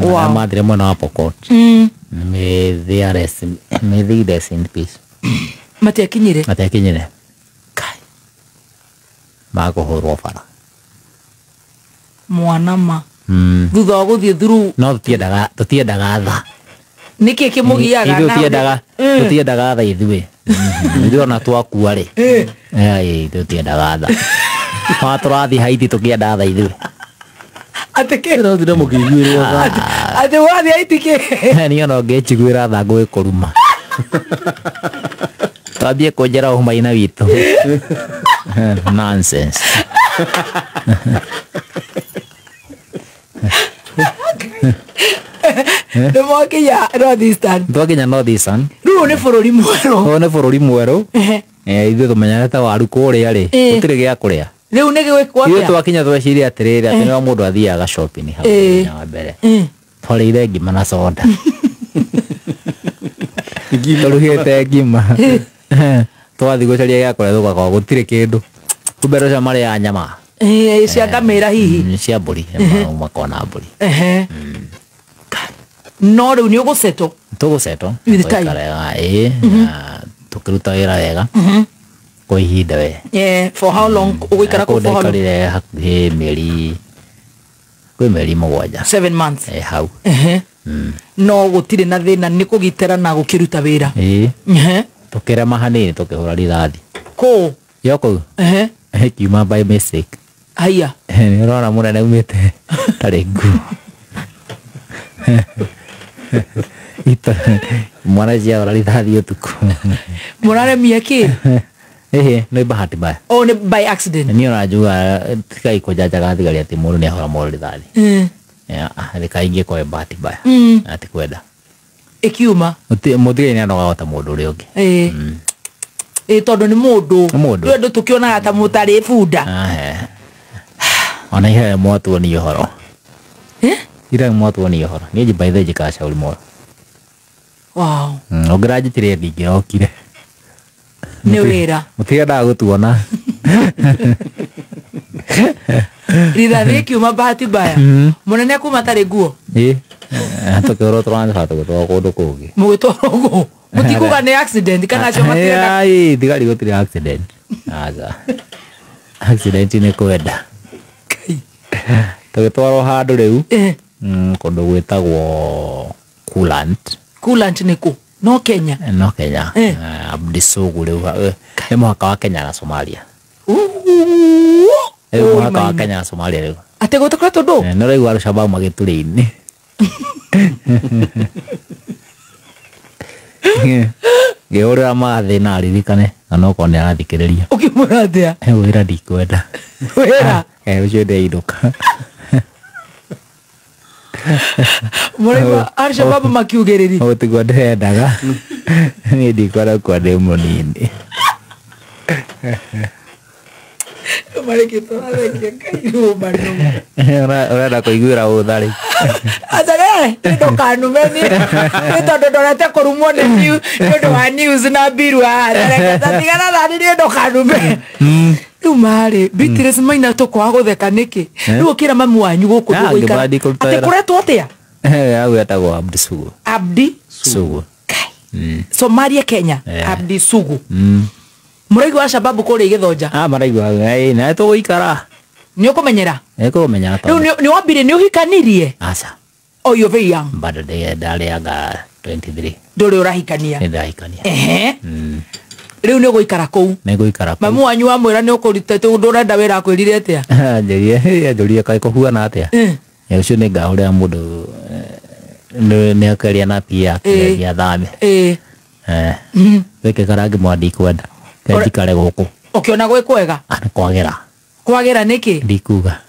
Wow. Mathire mwena wa Pokot. May they rest in peace. Matiakinyire. Matiakinyire. Kai. Makũhũrwo bara. Mwana ma. Thutha wa gũthiĩ through. No tũtiendaga tha. Nĩkĩ kĩmũgiaga na tũtiendaga tha ithuĩ. Ithuĩ ona twakua rĩ, ithuĩ tũtiendaga tha. Ona tũrathiĩ Haiti tũkĩenda tha ithuĩ. Atĩ kĩ? Ndĩrathire mũkĩiguĩrwo tha. Atĩ wathiĩ Haiti kĩ? Niĩ ona ũngĩnjiguĩra tha ngũgĩkũruma. Twambie kũnjĩra ũmaina witũ. Nonsense. Nĩ mwakinya North Eastern. Twakinya North Eastern. Rĩu nĩ bũrũri mwerũ. Ũyũ nĩ bũrũri mwerũ. Ithuĩ tũmenyerete waru kũrĩa rĩ, gũtirĩ gĩa kũrĩa. Rĩu nĩ gĩgwĩkwo Ithuĩ atĩa? twakinya tweciria atĩrĩrĩ, atĩ nĩho mũndũ athiaga shopping hau mũthenya wa mbere. Twarĩire ngima na soda. Tũrugĩte ngima. Twathiĩ gũcaria gĩa kũrĩa tũgakora gũtirĩ kĩndũ. Kumbe andũ acio marĩaga nyama. Cia ngamĩra hihi. Cia mbũri, makona mbũri. No rĩu nĩ ũgũcetwo. Tũgũcetwo. With time. Tũikare, na tũkĩruta wĩra wega. Kwa ihinda we. For how long ũgũikara kũu? For how long? Ndaikarire hakuhĩ mĩeri, kwĩ mĩeri 7. 7 months. Hau. No gũtirĩ na thĩna nĩ kũgitĩra na gũkĩruta wĩra. Tũkĩrema hanini tũkĩhũra rithathi. Kũ? Yo kũu. Kiuma by mistake. Haiya. Nĩ ũrona mũnene umĩte tarĩ nguo. Mwana ciahũra rithathi ũtukũ. Mũraremie kĩ? Nĩ bahati mbaya. Oh, nĩ by accident. Niĩ ona njugaga tigai kũnjanjaga thigari atĩ mũndũ nĩ ahũra mũndũ rithathi. Rĩ kaingĩ ĩkoragwo ĩ bahati mbaya. Na ti kwenda. Ĩkiuma. Mũthigari nĩ anogaga ta mũndũ ũrĩa ũngĩ. Tondũ nĩ mũndũ. Nĩ mũndũ. Rĩu andũ tũkĩonaga ta mũtarĩ bunda. Ona iheo mwatuonia ũhoro. Ira mwatuonia ũhoro. Niĩ by the way njĩkaga shauri moyo. Wow. Ũngĩranjĩtire ndingĩrokire. Nĩ wĩra. Mũtiendaga gũtuona. Rithathi ĩkiuma bahati mbaya. Mũnene kuma tarĩ nguo. Tũkĩhũrwo transfer tũgĩtwarwo kũndũ kũngĩ. Mũgĩtwarwo kũ? Mũtikuga nĩ accident kana acio matirenda. Thigari gũtirĩ accident. Aca. Accident nĩ kwenda. Tũgĩtwarwo handũ rĩu. Kũndũ gwĩtagwo Coolant. Coolant nĩ kũ? No Kenya. No Kenya. Abdisugu rĩu. Nĩ mũhaka wa Kenya na Somalia. Rĩu mũhaka wa Kenya na Somalia rĩu. Atĩ gũtikoretwo ndũ? Nĩ ũraigua Al-Shabaab magĩtũrĩ-inĩ. Ngĩhũrĩra mathĩ na aririkane na no korwo nĩ arathikĩrĩria. Ũkĩmwĩra atĩa? Wĩra ndikwenda. Wĩra? Ũcio ndĩrainũka. Mũraigua Al-Shabaab makiugĩrĩria. Ũguo tiguo ndĩrendaga. Niĩ ndikwenda gũkua ndĩ mũnini. Ũrenda kũiguĩra ũtha rĩ? Aca, ndũkanume niĩ. Nĩ tondũ ndorete kũrumwo nĩ nĩ ũndũ wa news na mbiru haha. Tigana na niĩ ndũkanume. Rĩu marĩ, Beatrice Maina tũkwaga gũtheka nĩkĩ? Rĩu ũkĩra mamu wanyu gũkũ ndũgũikara. Atĩ kũretwo atĩa? Hau etagwo Abdi Sugu. Abdi Sugu. Somalia Kenya. Abdi Sugu. Mũraigua Al-Shabaab kũrĩa Gĩthonja? Maraigua, na tũgũikara. Nĩ ũkũmenyera? Nĩ kũmenyera tondũ. Rĩu nĩ wambire nĩ ũhikanirie? Aca. Oh, you're very young. Bado ndarĩanga 23. Ndũrĩ ũrahikania? Nĩ ndahikania. Rĩu nĩ ũgũikara kũu? Nĩ ngũikara kũu. Mamu wanyu wamwĩra nĩ ũkũruta ndũrenda wĩra akwĩrire atĩa? Anjũrire kaĩ kũhuana atĩa? Ũcio nĩ ngahũrĩra mũndũ nĩ akĩaria na PA yake athame. Wĩke karangi mwa ndikwenda. Njikare gũkũ. Ũkĩona gwĩ kwega? Nĩ kwagĩra. Kwagĩra nĩkĩ? Ndikuga.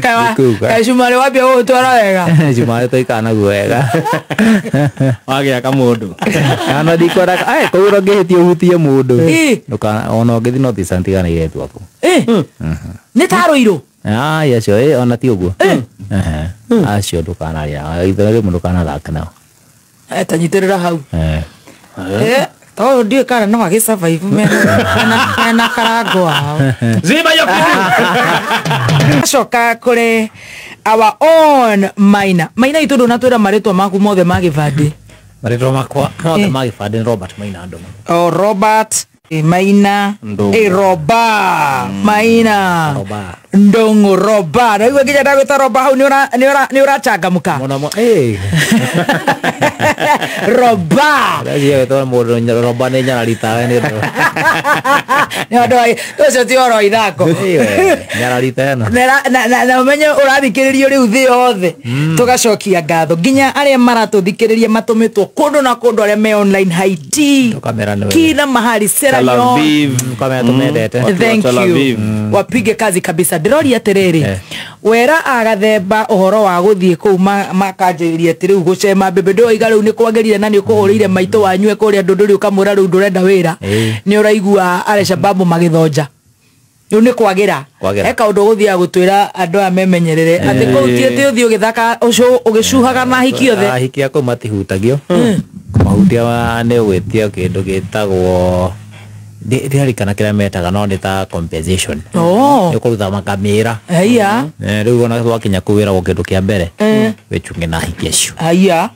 Kaĩ cumarĩ wambia gũgũtwara wega? Cumarĩ tũikara naguo wega. Wagĩaka mũndũ. Ona ndikwenda, kũu ũngĩhĩtia ũhutie mũndũ. Ona ũngĩthiĩ North Eastern tigana na airĩtu aku. Nĩ ta Rũirũ? Ai, acio, ona ti ũguo. Acio ndũkanaria, ithe rĩmwe ndũkanathake nao. Ta nyitĩrĩra hau. Tondũ ndiũĩ kana no agĩ survive mena karango wao. Ziba hiyo kitu. Acoka kũrĩ our own Maina. Maina itũ ndũnatwĩra marĩtwa maku mothe ma gĩbandĩ. Marĩtwa makwa mothe ma gĩbandĩ nĩ Robert Maina Ndũng'ũ. Oh, Robert Maina Roba Maina Roba. Ndongo Roba na igua nginya ndagwĩta Roba hau nĩ ũrachangamka Mũno Roba Ndacia gwĩtwo mũndũ Roba nĩ nyarari tawe nĩ ũndũ nĩ ũndũ wa ũcio ti ũhoro wa ithako nyarari ta ĩno na ũmenye ũrathikĩrĩrio rĩu thĩ yothe tũgacokia ngatho nginya arĩa maratũthikĩrĩria matũmĩtwo kũndũ na kũndũ arĩa me online Haiti Tũkamera nĩ wega. kila mahali Sierra Tel Leone Aviv. Tũkamera tũmendete. Thank Tel you. Aviv. Wapige kazi kabisa. Ndĩroria atĩrĩrĩ wera agathemba ũhoro wa gũthiĩ kũu makanjĩrĩria atĩ rĩu gũcema mbembe ndũroiga rĩu nĩ kwagĩrire na nĩ ũkũhũrĩire maitũ wanyu e kũrĩa ndũndũrĩ ũkamwĩra rĩu ndũrenda wĩra nĩ ũraigua Al-Shabaab magĩthonja rĩu nĩ kwagĩra Kwagĩra. he kaũndũ ũgũthiaga gũtwĩra andũ aya memenyerere atĩ kũu ti atĩ ũthiĩ ũgĩthaka ũgĩcuhaga na ahiki othe ahiki a kũu matihutagio kũmahutia nĩ ũgwĩtio kĩndũ gĩtagwo ndiririkana kĩrĩa metaga no nĩ ta compensation nĩ ũkũruta makamĩra haiya rĩu ona twakinya kũu wĩragwo kĩndũ kĩa mbere wĩchunge na ahiki acio haiya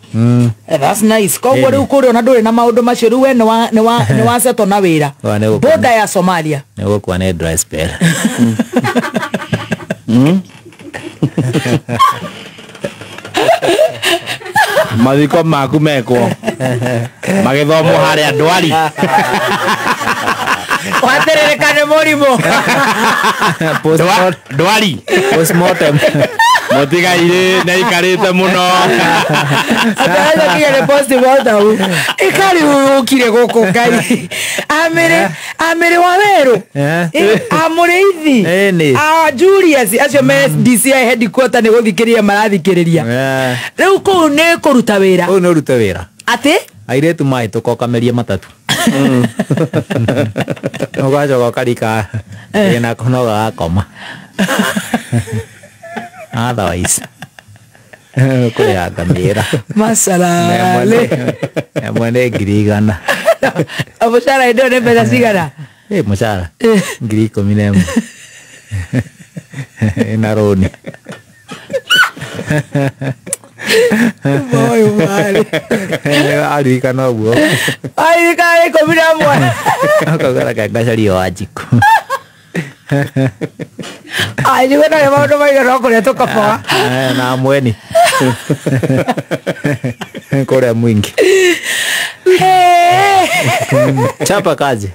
that's nice koguo rĩu kũrĩa ona ndũrĩ na maũndũ macio rĩu we nĩ wasetwo na wĩra boda ya Somalia nĩ ũgũkua nĩ dry spell Mathiko maku mekwo magĩthomwo harĩa ndwari waterereka nĩ mũrimũ ndwari postmortem mũtigairĩ nĩ aikarĩte mũno atarakinya nĩ postmortem ikari ũkire gũkũ Ngai amĩrĩ wa werũ amũrĩithi a Julius acio me DCI headquarter nĩ gũthikĩrĩria marathikĩrĩria rĩu kũu nĩ kũruta wĩra kũu nĩ ũrute wĩra atĩ airĩtu mahĩtũka ũkameria matatũ ũgacoka ũkarika ĩna no gagakoma otherwise kũrĩha ngamĩra masalale ĩmwe nĩ 100,000 mũcara hĩndĩ ĩyo nĩ mbeca cigana mũcara 11,000 ĩna rũni aririkana ũguo aririkana 11 akauga reke ngacarie Wanjikũ Wanjikũ ndarĩ maũndũ maigana no kũrĩa tũkaboa na mweni kũrĩa mwingi chapa kazi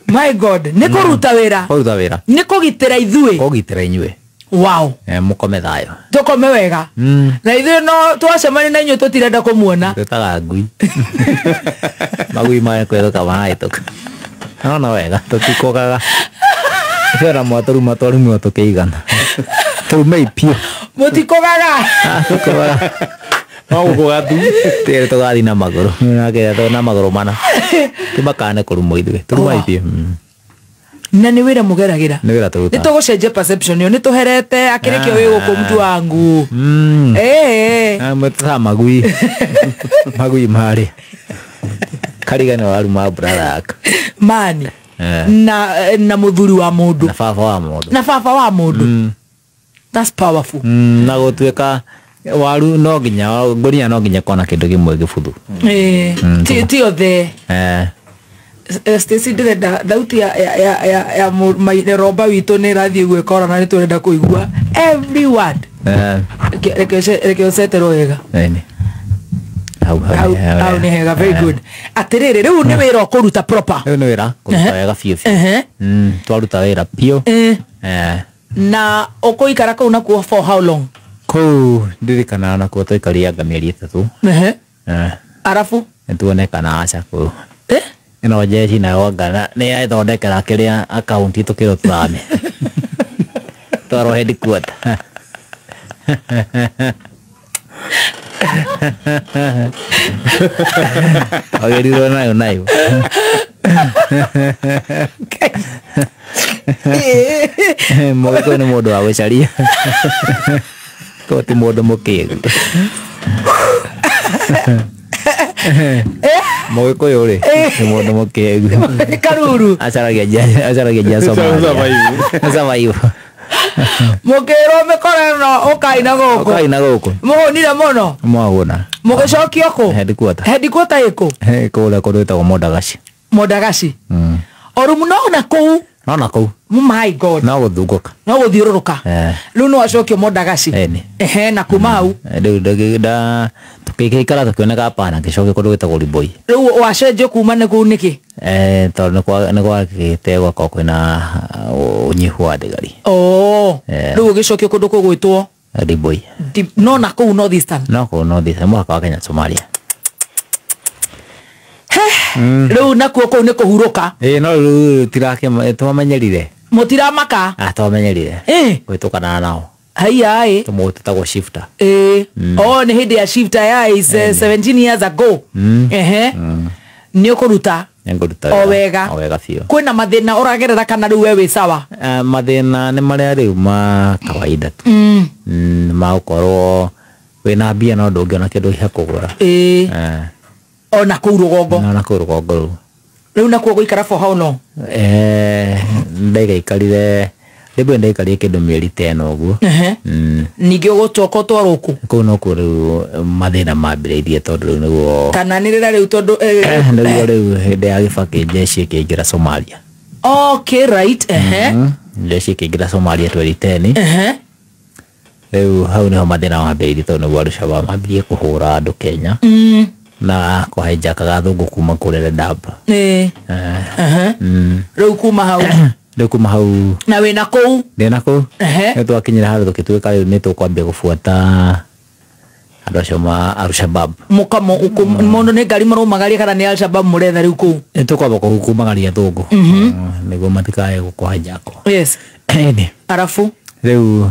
my God nĩ kũruta wĩra kũruta wĩra nĩ kũgitĩra ithuĩ kũgitĩra inyuĩ wow mũkome thayũ tũkome wega na ithuĩ no twacemania na inyuĩ tũtirenda kũmuona twĩtaga ngui magui maya kwĩthũka marahĩtũka nona wega tũtikũgaga ithuĩ ona mwatũruma twarumirwo tũkĩigana tũrumei piũ mũtikũgaga no gũkũga tu tĩrĩ tũgathiĩ na magũrũ nakĩrĩa na magũrũ mana tũmakane kũrumwo ithuĩ tũrumai piũ na nĩ wĩra mũgeragĩra nĩ wĩra tũrutaga nĩ tũgũcenjia perception ĩyo nĩ tũherete akĩrĩ kĩo wĩ gũkũ mtu wangu ta magui magui marĩ kariga nĩ waruma brother yaku mani na mũthuri wa mũndũ na baba wa mũndũ na baba wa mũndũ that's powerful na gũtuĩka waru no nginya ngũnia no nginya kona kĩndũ kĩmwe gĩbuthu ti othe Stacy ndĩrenda thauti ya Roba witũ nĩ ĩrathiĩ gwĩkora na nĩ tũrenda kũigua every word reke ũceterwo wega hau nĩ hega very good atĩrĩrĩ rĩu nĩ wĩra ũkũruta proper rĩu nĩ wĩra kũruta wega biũ biũ twaruta wĩra biũ na ũkũikara kũu nakuo for how long kũu ndirikanaga nakuo twaikarire mĩeri 3 arabu nĩtuone kana aca kũu ĩno jeshi nayo anga nĩ yathondekera kĩrĩa akaunti tũkĩrwo tũthame twarwo headquarter wagĩrĩirwo nayo nayo Mũgĩkũyũ nĩ mũndũ wa gũcaria kũu ti mũndũ mũkĩgu Mũgĩkũyũ rĩ nĩ mũndũ mũkĩgu karuru acaragia njia Somalia mũkĩrwo mĩkora ĩno ũkai na gũkũ ũkai na gũkũ mũhũnire mũno mwahũna mũgĩcokio kũ headquarter headquarter ĩkũ kũrĩa kũndũ gwĩtagwo Mondagaci Mondagaci orumu no na kũu. No na kũu. My God. No gũthungũka. No gũthiũrũrũka. Rĩu no acokio Mondagaci. Ehe, na kuma hau rĩu ndagĩda tũgĩikara tũkĩoneka hapana, ngĩcokio kũndũ gwĩtagwo Liboi. Rĩu wacenjio kuma nĩ kũu nĩkĩ? Tondũ nĩ gwagĩte gwakorwo kwĩna ũnyihu wa thigari. Oh, rĩu ũgĩcokio kũndũ kũgwĩtwo Liboi. No na kũu North Eastern. No kũu North Eastern, mũhaka wa Kenya Somalia. Rĩu nakuo kũu nĩ kũhurũka. No rĩu tirake twamenyerire. Mũtiramaka? Twamenyerire. Gwĩtũkana nao. Haiya ĩ. Tũmũtagwo shifter. Oh, nĩ hĩndĩ ya shifter ya is 17 years ago. Ehe. Nĩ ũkũruta. Nĩngũruta o wega. O wega biũ. Kwĩna mathĩna ũragerera kana rĩu we wĩ sawa? Mathĩna nĩ marĩa rĩu ma kawaida tu. Ma gũkorwo wĩna mbia no ndũngĩona kĩndũ gĩa kũgũra. Ona kũu rũgongo. Ona kũu rũgongo rũu. Rĩu nakuo gũikara for how long? Ndaikarire rĩmwe, ndaikarire kĩndũ mĩeri ta ĩno ũguo. Ningĩ ũgũcoka ũtwarwo kũ? Kũu nokuo rĩu mathĩna mambĩrĩirie tondũ rĩu nĩguo kana nĩ rĩrĩa rĩu tondũ nĩguo rĩu hĩndĩ ya Gĩbakĩ jeshi ĩkĩingĩra Somalia. Okay, right. Jeshi ĩkĩingĩra Somalia 2010. Rĩu hau nĩho mathĩna mambĩrĩirie tondũ nĩguo Al-Shabaab mambĩrĩirie kũhũra andũ Kenya. Na kũhaijakaga athũngũ kuma kũrĩa Dadaab. Rĩu kuma hau. Rĩu kuma hau. Na wĩna kũu? Ndĩna kũu. Nĩ twakinyire handũ tũgĩtuĩka rĩu nĩ tũkwambia gũbuata andũ acio ma Al-Shabaab. Mũndũ nĩ ngari mũraumagaria kana nĩ Al-Shabaab mũretha rĩu kũu? Nĩ tũkwamba kumagaria athũngũ. Nĩguo matikae gũkũhaijako. Yes. Arabu? Rĩu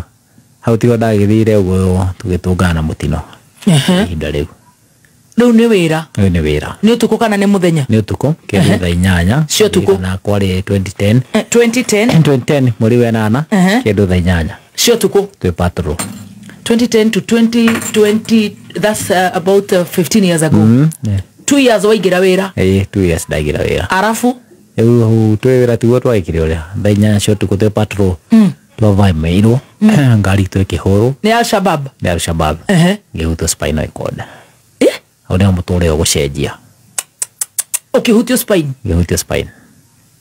hau tiho ndagĩthire ũguo tũgĩtũngana na mũtino. Ihinda rĩu. Rĩu nĩ wĩra? Rĩu nĩ wĩra. Nĩ ũtukũ kana nĩ mũthenya? Nĩ ũtukũ, kĩndũ thaa inyanya. Cia ũtukũ. Na kwarĩ 2010. 2010? 2010 mweri wa ĩnana, kĩndũ thaa inyanya. Cia ũtukũ. Twĩ patrol. 2010 to 2020, that's about 15 years ago. 2 years waingĩra wĩra? 2 years ndaingĩra wĩra. Arabu? Rĩu twĩ wĩra tiguo twagĩkire ũrĩa. Thaa inyanya cia ũtukũ twĩ patrol. Twavamiirwo, ngari itũ ĩkĩhũrwo. Nĩ Al-Shabaab? Nĩ Al-Shabaab. Ngĩhutwo spinal cord. Hau nĩho mũtũrĩre ũgũcenjia. Ũkĩhutio spine? Ngĩhutio spine.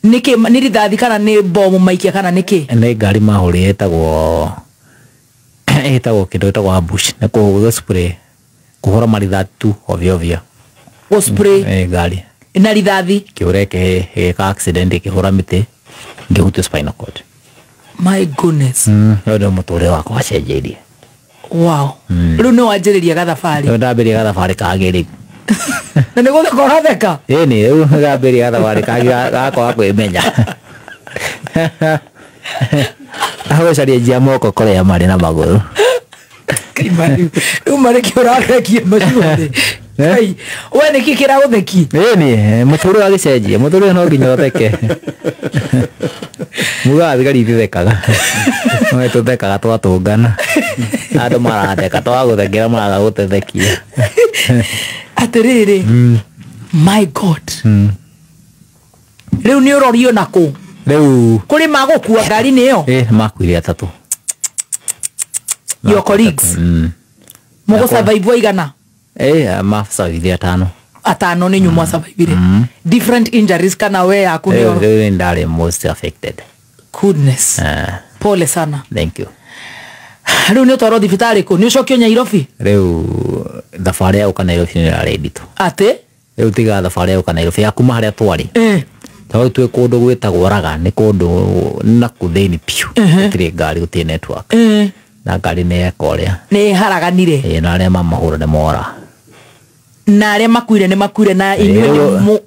Nĩkĩ, nĩ rithathi kana nĩ bomu maikia kana nĩkĩ? Nĩ ngari mahũrire ĩtagwo kĩndũ gĩtagwo ambush. Nĩ kũhũrwo spray. Kũhũra marithathi tu ovyo ovyo. Gũ spray? Ngari. Na rithathi? Kĩũra ĩgĩka accident ĩkĩhũra mĩtĩ, ngĩhutio spinal cord. My goodness. Rĩu nĩho mũtũrĩre wakwa wacenjirie. Wow. Rĩu nĩ wanjĩrĩria gathabarĩ? Rĩu ndambĩrĩria gathabarĩ kangĩ rĩu. Na nĩ gũtheka ũratheka? Ĩni, rĩu ndambĩrĩria gathabarĩ kangĩ gakwa ga kwĩmenya. Agũcaria njia moko kũrĩa marĩ na magũrũ. Rĩu marĩ kĩ ũrathekia macio-rĩ? We nĩkĩ kĩragũthekia? Ĩni, mũtũrĩre wagĩcenjia, mũtũrĩre no nginya ũtheke. Mugaga thigari ithethekaga. No tũthekaga twatũngana. Andũ maratheka twagũthekera maraga gũtethekia. Atĩrĩrĩ, my God. Rĩu nĩ ũrorio nakũ? Rĩu kũrĩ magũkua ngari-inĩ ĩyo? Makuire atatũ. Your colleagues? Mũgũ survive waigana? Ma survive atano. Atano nĩ inyuĩ mwasurvivire. Different injuries kana we yaku nĩ? Rĩu nĩ ndarĩ most affected. Goodness. Pole sana. Thank you. Rĩu nĩ ũtwarwo thibitarĩ kũ? Nĩ ũcokio Nairobi? Rĩu thabarĩ ya gũka Nairobi nĩ ĩrarĩ nditũ. Atĩ? Rĩu tiga thabarĩ ya gũka Nairobi ya kuma harĩa twarĩ. Tondũ twĩ kũndũ gwĩtagwo Raga, nĩ kũndũ nakũ thĩinĩ biũ. Gũtirĩ ngari, gũtirĩ network. Na ngari nĩ yeka ũrĩa. Nĩ ĩharaganire. Na arĩa mamahũra nĩ mora. Na arĩa makuire nĩ makuire na inyuĩ nĩ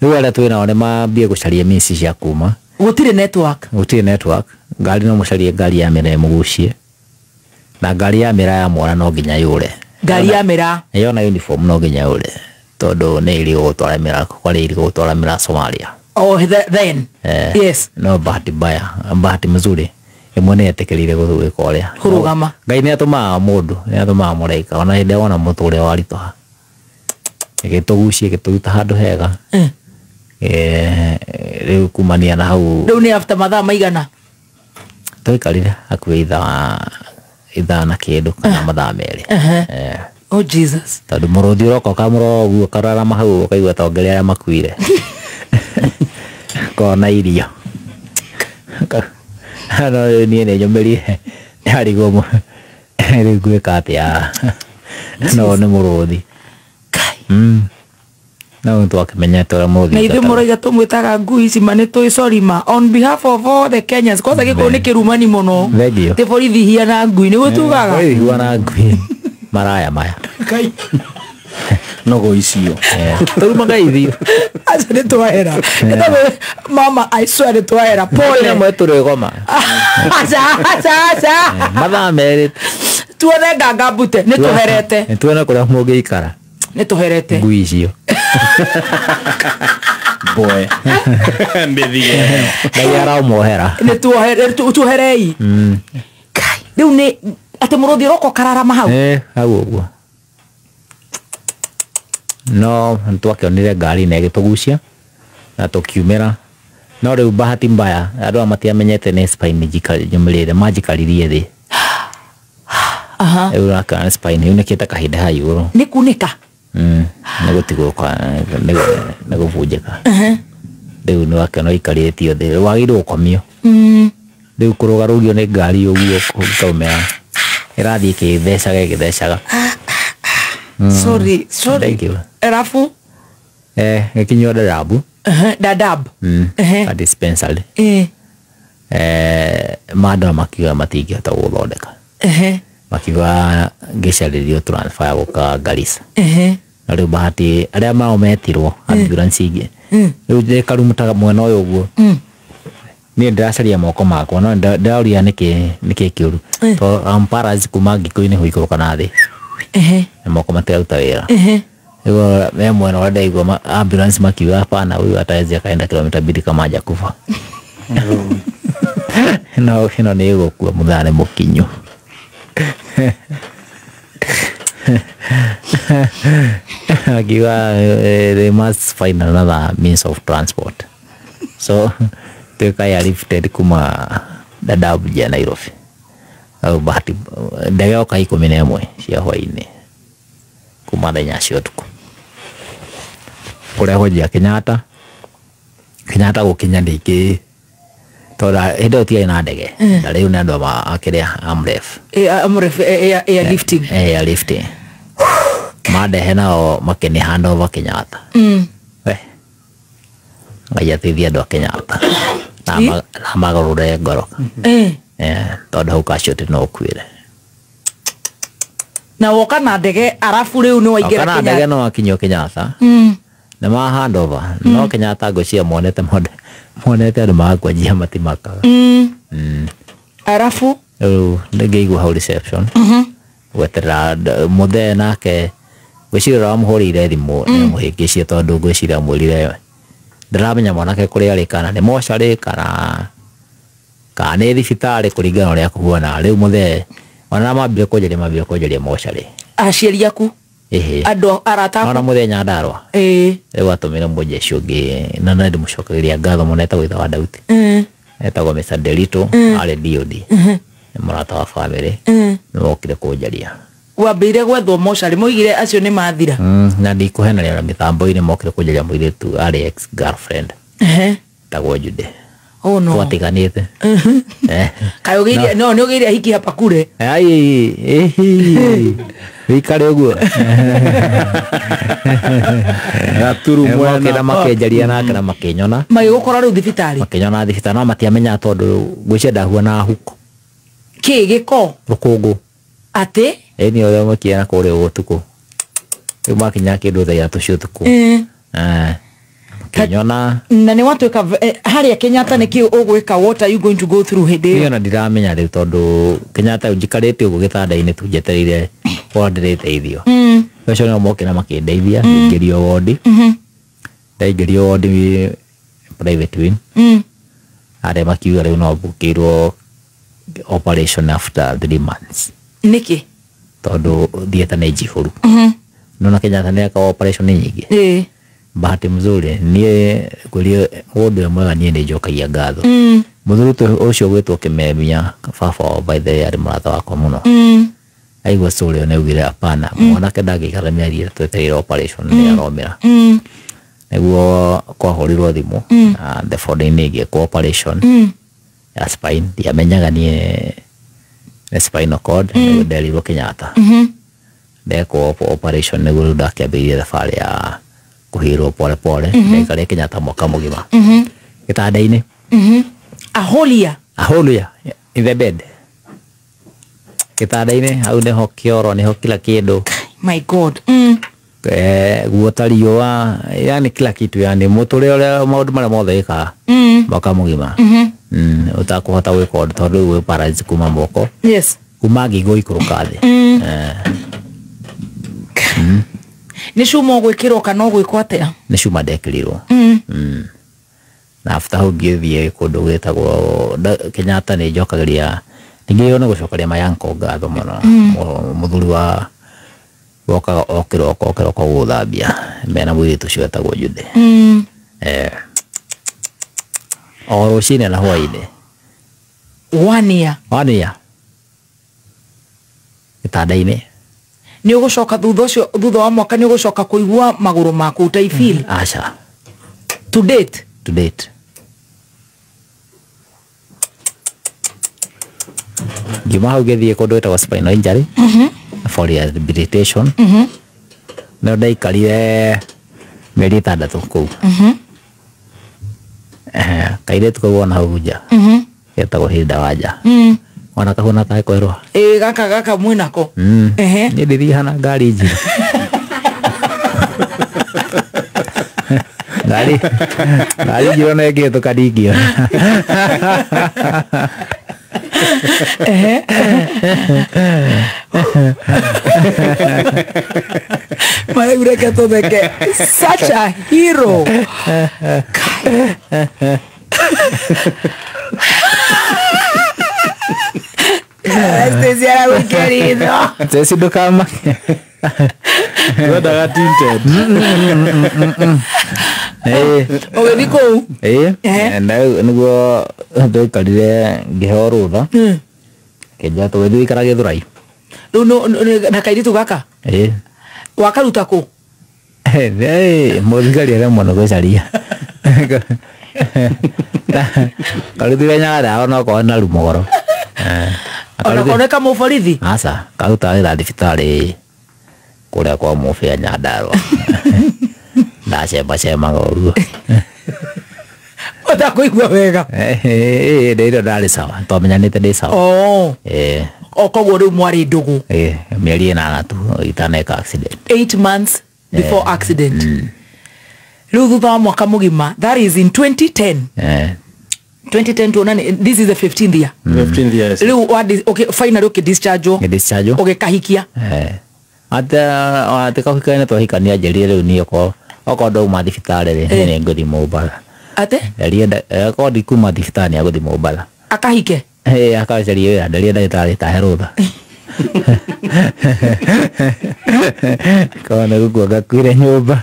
Rĩu arĩa twĩ nao nĩ mambie gũcaria means cia kuma. Gũtirĩ network. Gũtirĩ network. Ngari no mũcarie ngari ya mĩra ĩmũgucie. Na ngari ya mĩra ya mora no nginya yũre. Ngari ya mĩra. Yona uniform no nginya yũre. Tondũ nĩ ĩrĩ gũgũtwara mĩra, kwarĩ ĩrĩ gũgũtwara mĩra Somalia. Oh, then. Yes. No bahati mbaya, bahati mzuri. Ĩmwe nĩ yetĩkĩrire gwĩka ũrĩa. Kũrũgama. Ngai nĩ atũmaga mũndũ, nĩ atũmaga mũraika. Ona hĩndĩ ĩrĩa wona mũtũrĩre waritũha. Ĩgĩtũgucia, ĩgĩtũruta handũ hega. Rĩu kumania na hau. Rĩu nĩ after mathaa maigana? Twaikarire hakuhĩ ithaa na kĩndũ kana mathaa merĩ. Oh Jesus. Tondũ mũrũthi ũroka ũkamũrora ũguo ũkararama hau ũkaigua ta ongerera arĩa makuire. Kona irio. No niĩ nĩ nyũmĩrire ndarigwo rĩu ngwĩka atĩa no nĩ mũrũthi. No twakĩmenyete ũrĩa mũrũthi. Na ithuĩ mũraiga tũmwĩtaga ngui ici ma nĩ tũĩ sorry ma on behalf of all the Kenyans kwanza gĩkũyũ nĩ kĩrumani mũno. Thengiũ. Ti borithi hiana ngui nĩguo tugaga. Borithi hiana ngui maraya maya. Nogo icio. Tũrumaga ithuĩ. Aca nĩ twahera. Mama I swear nĩ twahera. Pole. Rĩmwe tũrĩgoma. Aca aca aca. Mathaa merĩ. Tuone nganga mbute nĩ tũherete. Nĩ tuone kũrĩa mũngĩikara. Nĩ tũherete. Ngui icio. Boy. Mbithige. Ngai aramuohera. Nĩ tuohere tuoherei. Kai rĩu nĩ atĩ mũrũthi ũroka ũkararama hau. Hau ũguo. No twakĩonire ngari na ĩgĩtũgucia na tũkiumĩra. No rĩu bahati mbaya andũ aya matiamenyete nĩ spine nyumĩrĩre manjikaririe thĩ. Rĩu ũrakĩona nĩ spine yunĩkĩte kahinda hau igũrũ. Nĩ kunĩka? Nĩ gũtigũka nĩ gũbunjĩka. Rĩu nĩ wakĩona ũikarĩtio thĩ wagĩrĩirwo gũkomio. Rĩu kũrũgarũgio nĩ ngari ũguo ũkaumĩra ĩrathiĩ ĩkĩthecaga ĩgĩthecaga. Sorry, sorry. Thank you. Erafu? Gĩkinyio Dadaab. Dadaab. A dispensary. Mandora makiuga matingĩhota gũthondeka. Makiuga ngĩcarĩrio transfer ya gũka Garissa. Na rĩu bahati arĩa mao metirwo ambulance ingĩ. Rĩu ndĩ karumu ta mwena ũyũ ũguo. Niĩ ndĩracaria moko makwa no ndĩroria nĩkĩ kĩũru. Tondũ I'm paralyzed kuma ngiko-inĩ gũikũrũka na thĩ. Na moko matiraruta wĩra. Rĩu me mwena ũrĩa ndaigua ambulance makiuga hapana huyu hata akaenda kilomita 2 kama hajakufa. No ĩno nĩ ĩgũkua mũthenya nĩ mũkinyu. Akiuga they must find another means of transport. So tuĩka airlifted kuma Dadaab nginya Nairobi. Au bahati ndege yoka 11 cia hwaĩ-inĩ kuma thaa inya cia ũtukũ. Kũrehwo nginya Kenyatta. Kenyatta gũkinya ningĩ tondũ hĩndĩ ĩyo tiarĩ na ndege. Na rĩu nĩ andũ akĩrĩa Amref. Amref airlifting. Airlifting. Mandehe nao makĩnĩ hand over Kenyatta. Ngai ateithie andũ a Kenyatta. Na magarũre ngoro. Tondũ hau casualty no ũkuĩre. Na woka na ndege arabu rĩu nĩ waingĩra Kenyatta. Na ndege no akinyio Kenyatta. Nĩ ma hand over. No Kenyatta ngwĩciria monete andũ magakua njia matimakaga. Arabu? Rĩu ngĩigua hau reception. Gweterera mũthee nake ngwĩciria ũrĩa wamũhũrĩire thimũ nĩ amũhĩngĩcie tondũ ngwĩciria amwĩrire ndĩramenya mwanake kũrĩa arĩ kana nĩ mocarĩ kana nĩ thibitarĩ kũringana na ũrĩa kũhuana. Rĩu mũthee ona mambire kũnjaria mocarĩ. Aciari aku? Andũ arata aku? Ona mũthee Nyandarũa. Rĩu atũmire mũjeshi ũngĩ na nĩ ndĩmũcokagĩria ngatho mũno etagwo ithe wa Dauti. Etagwo Mr. Delito arĩ DOD. Nĩ mũrata wa family. Nĩ mokire kũnjaria. Wambĩire gwethwo mocarĩ moigire acio nĩ mathira. Na ndikũhenania na mĩtambo-inĩ mokire kũnjaria mũirĩtu arĩ ex girlfriend. Etagwo Jude. Oh no. Twatiganĩte. Kaĩ ũgĩire no nĩ ũgĩire hiki hapa kure. Ai wĩikare ũguo. Gaturu mwena. Mokire makĩnjaria nake na makĩnyona. Magĩgũkora rĩu thibitarĩ. Makĩnyona thibitarĩ no matiamenya tondũ ngwĩciria ndahuana huko. Kĩ gĩko? Rũkũngũ. Atĩ? Ĩni ũrĩa makinya kũrĩa ũtukũ. Rĩu makinya kĩndũ thaa ithatũ cia ũtukũ. Kĩnyona. Na nĩ watuĩka harĩa Kenyatta nĩkĩ ũgwĩka what are you going to go through hĩndĩ ĩyo? Niĩ ona ndiramenya rĩu tondũ Kenyatta njikarĩte ũguo gĩtanda-inĩ tu njetereire wona ndĩrĩteithio. Ũcio nĩo mokire makĩndeithia ngĩingĩrio wondi. Ndaingĩrio wondi private wing. Arĩa makiuga rĩu no mbũkĩirwo operation after 3 months. Nĩkĩ? Tondũ theatre nĩ njihũru. Nona Kenyatta nĩ ekaga operation nyingĩ. Bahati mzuri niĩ ngwĩrie mũndũ ũrĩa mwega niĩ nĩ njokagia ngatho. Mũthuri ũcio ũgwĩtwo Kĩmemia baba wao by the way arĩ mũrata wakwa mũno. Aigua story ĩyo nĩ augire hapana mwanake ndangĩikara mĩeri ĩtatũ etereire operation nĩ aromĩra. Nĩguo kwahũrirwo thimũ na the following day ngĩkwo operation ya spine. Ndiamenyaga niĩ nĩ spinal cord, nĩguo nderirwo Kenyatta. Ndekwo operation nĩguo rĩu ndakĩambĩrĩirie thabarĩ ya kũhĩrwo pole pole. Ndaikarire Kenyatta mwaka mũgima gĩtanda-inĩ. A whole year. A whole year in the bed. Gĩtanda-inĩ hau nĩho kĩoro, nĩho kila kĩndũ. My God. Guota riũa, yani kila kitu, yani mũtũrĩre ũrĩa maũndũ marĩa mothe wĩkaga mwaka mũgima. Ũtakũhota gwĩka ũndũ tondũ rĩu wĩ paralyzed kuma moko. Yes. Kuma ngingo ikũrũka thĩ. Nĩ cuma ũgwĩkĩrwo kana ũgwĩkwo atĩa? Nĩ cuma ndekĩrirwo. Na after hau ngĩthiĩ kũndũ gwĩtagwo Kenyatta, nĩ njokagĩria ningĩ nĩ gũcokeria mayanko ngatho mũno. Mũthuri wa wokaga o kĩroko gũthambia mena mũirĩtu ũcio wetagwo Jude. O rũcinĩ na hwaĩ-inĩ. 1 year. 1 year. Gĩtanda-inĩ. Nĩ ũgũcoka thutha ũcio, thutha wa mwaka nĩ ũgũcoka kũigua magũrũ maku ta I feel. Aca. To date. To date. Ngiuma hau ngĩthiĩ kũndũ gwĩtagwo spinal injury. For rehabilitation. No ndaikarire mĩeri 6 kũu. Kairĩtu kau wona hau nja. Getagwo Hilda Wanja. Ona kahuna ta kwĩrwo. Ĩ gaka mwĩnako. Niĩ ndithiaga na ngari njirũ. Ngari njirũ na ĩngĩhĩtũka ndingĩona. Maragureka tũtheke. Such a hero. Stacy aragũikĩria itho. Stacy ndũkamake. Wendaga tinted. Ũgĩthiĩ kũu? Nĩguo ndaikarire ngĩheo rũtha. Kĩnja tũgĩthiĩ gũikara Gĩthũrai. Rĩu na kairĩtu gaka? Wakaruta kũ? Mũthigari aremwo nĩ gũcaria. Karutire Nyandarua onokorwo na Rumoro. Onakorwo nĩ kamũborithi? Aca, karuta wĩra thibitarĩ kũrĩa kwa Mũbĩa Nyandarua. Ndacemacemaga ũguo. Ũtakũigua wega? Ndĩrĩ ndarĩ sawa, twamenyanĩte ndĩ sawa. O koguo rĩu mwarĩ ndũgũ? Mĩeri 8 tu itaneka accident. 8 months before accident. Rĩu thutha wa mwaka mũgima, that is in 2010. 2010 tuonane, this is the 15th year. 15th year. Rĩu okay, finally ũkĩdischargewo. Ngĩdischargewo. Ũgĩkahikia. Ate kahika nĩ twahikania njerire rĩu niĩ okorwo ndauma thibitarĩ rĩ, niĩ nĩngũthiĩ Mombatha. Ate? Okorwo ndikuma thibitarĩ nĩagũthiĩ Mombatha. Akahike? Akacaria wĩra, nderie ndagĩtarĩ tahe rũtha. Korwo nĩ gũkua ngakuire nyũmba.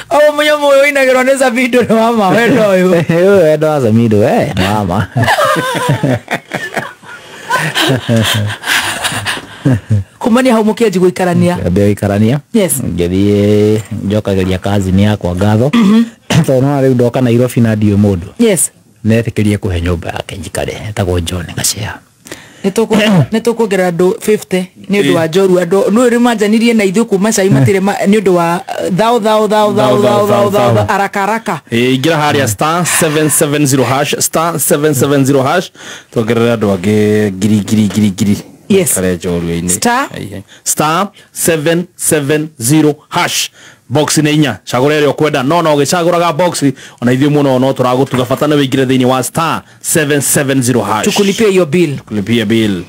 O mũnyamũ ũyũ ũinagĩrwo nĩ Samido nĩ wa ma wendo ũyũ. Wendo wa Samido, nĩ wa ma. Kumania hau mũkĩanji gũikarania. Ngĩambia gũikarania. Yes. Ngĩthiĩ njokagĩria cousin yakwa ngatho. Tondũ no rĩu ndoka Nairobi na ndiũĩ mũndũ. Yes. Nĩetĩkĩrie kũhe nyũmba yake njikare, etagwo John Gachia. Nĩ tũkuongerera andũ 50 nĩ ũndũ wa njorua. Andũ nĩ rĩ manjanirie na ithuĩ kuma cai matirĩ nĩ ũndũ wa thao thao thao thao thao thao thao haraka haraka. Ingĩra harĩa star 770 hash, star 770 hash, tuongerere andũ angĩ ngiri ngiri ngiri ngiri. Yes. Star star 770 hash. Box nĩ inya, cagũra ĩrĩa ũkwenda. No ũgĩcagũraga box ona ithuĩ mũno no tũragũtuga, bata nĩ wĩingĩre thĩinĩ wa star 770 hash. Tukulipie hiyo bill. Tukulipie bill.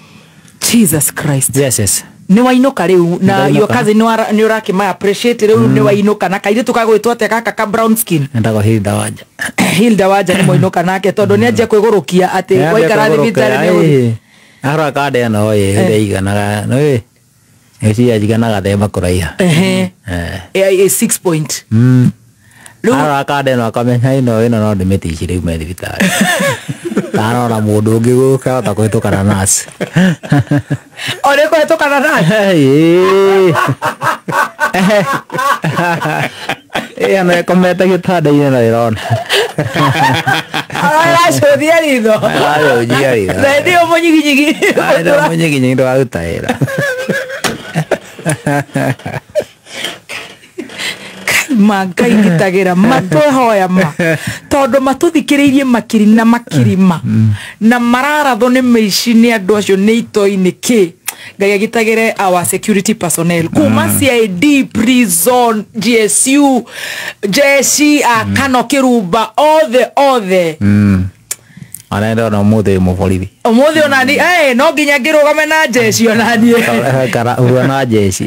Jesus Christ. Yes, yes. Nĩ wainũka rĩu na your cousin nĩ ũrakĩma appreciate rĩu nĩ wainũka na kairĩtu kagwĩtwo atĩa gaka ka brown skin? Endagwo Hilda Wanja. Hilda Wanja nĩ mwainũka nake tondũ nĩ anjia kwĩgũrũkia atĩ waikara thibitarĩ nĩ Arora kanda ĩno ĩ ũrĩa ĩiganaga nĩ ĩciria njiganaga themba kũraiha. 6 point. Arora kanda ĩno akamenya ĩno no ndĩmĩticire yume thibitarĩ. Tarora mũndũ ũngĩ gũka hota kũhĩtũkana nurse. Ũrĩ kũhĩtũkana nurse? Ĩno ĩkomete gĩtanda-inĩ na ĩrona. Aracũthia ritho. Aracũthia ritho. Na hĩndĩ ĩyo mũnyiginyigi. Hĩndĩ ĩyo mũnyiginyigi ndũraruta wĩra. Ma Ngai ngitagĩra matwehoya ma tondũ matũthikĩrĩirie makiri na makirima na mararathwo nĩ mĩici nĩ andũ acio nĩ itoi nĩ kĩ. Ngai agitagĩre our security personnel kuma CID, prison, GSU, jeshi, Kano Kĩrumba, othe othe. Ona ndona ũmũthĩ wĩ mũborithi. Ũmũthĩ onani no nginya ngĩrũgame na jeshi onani. Kara na jeshi.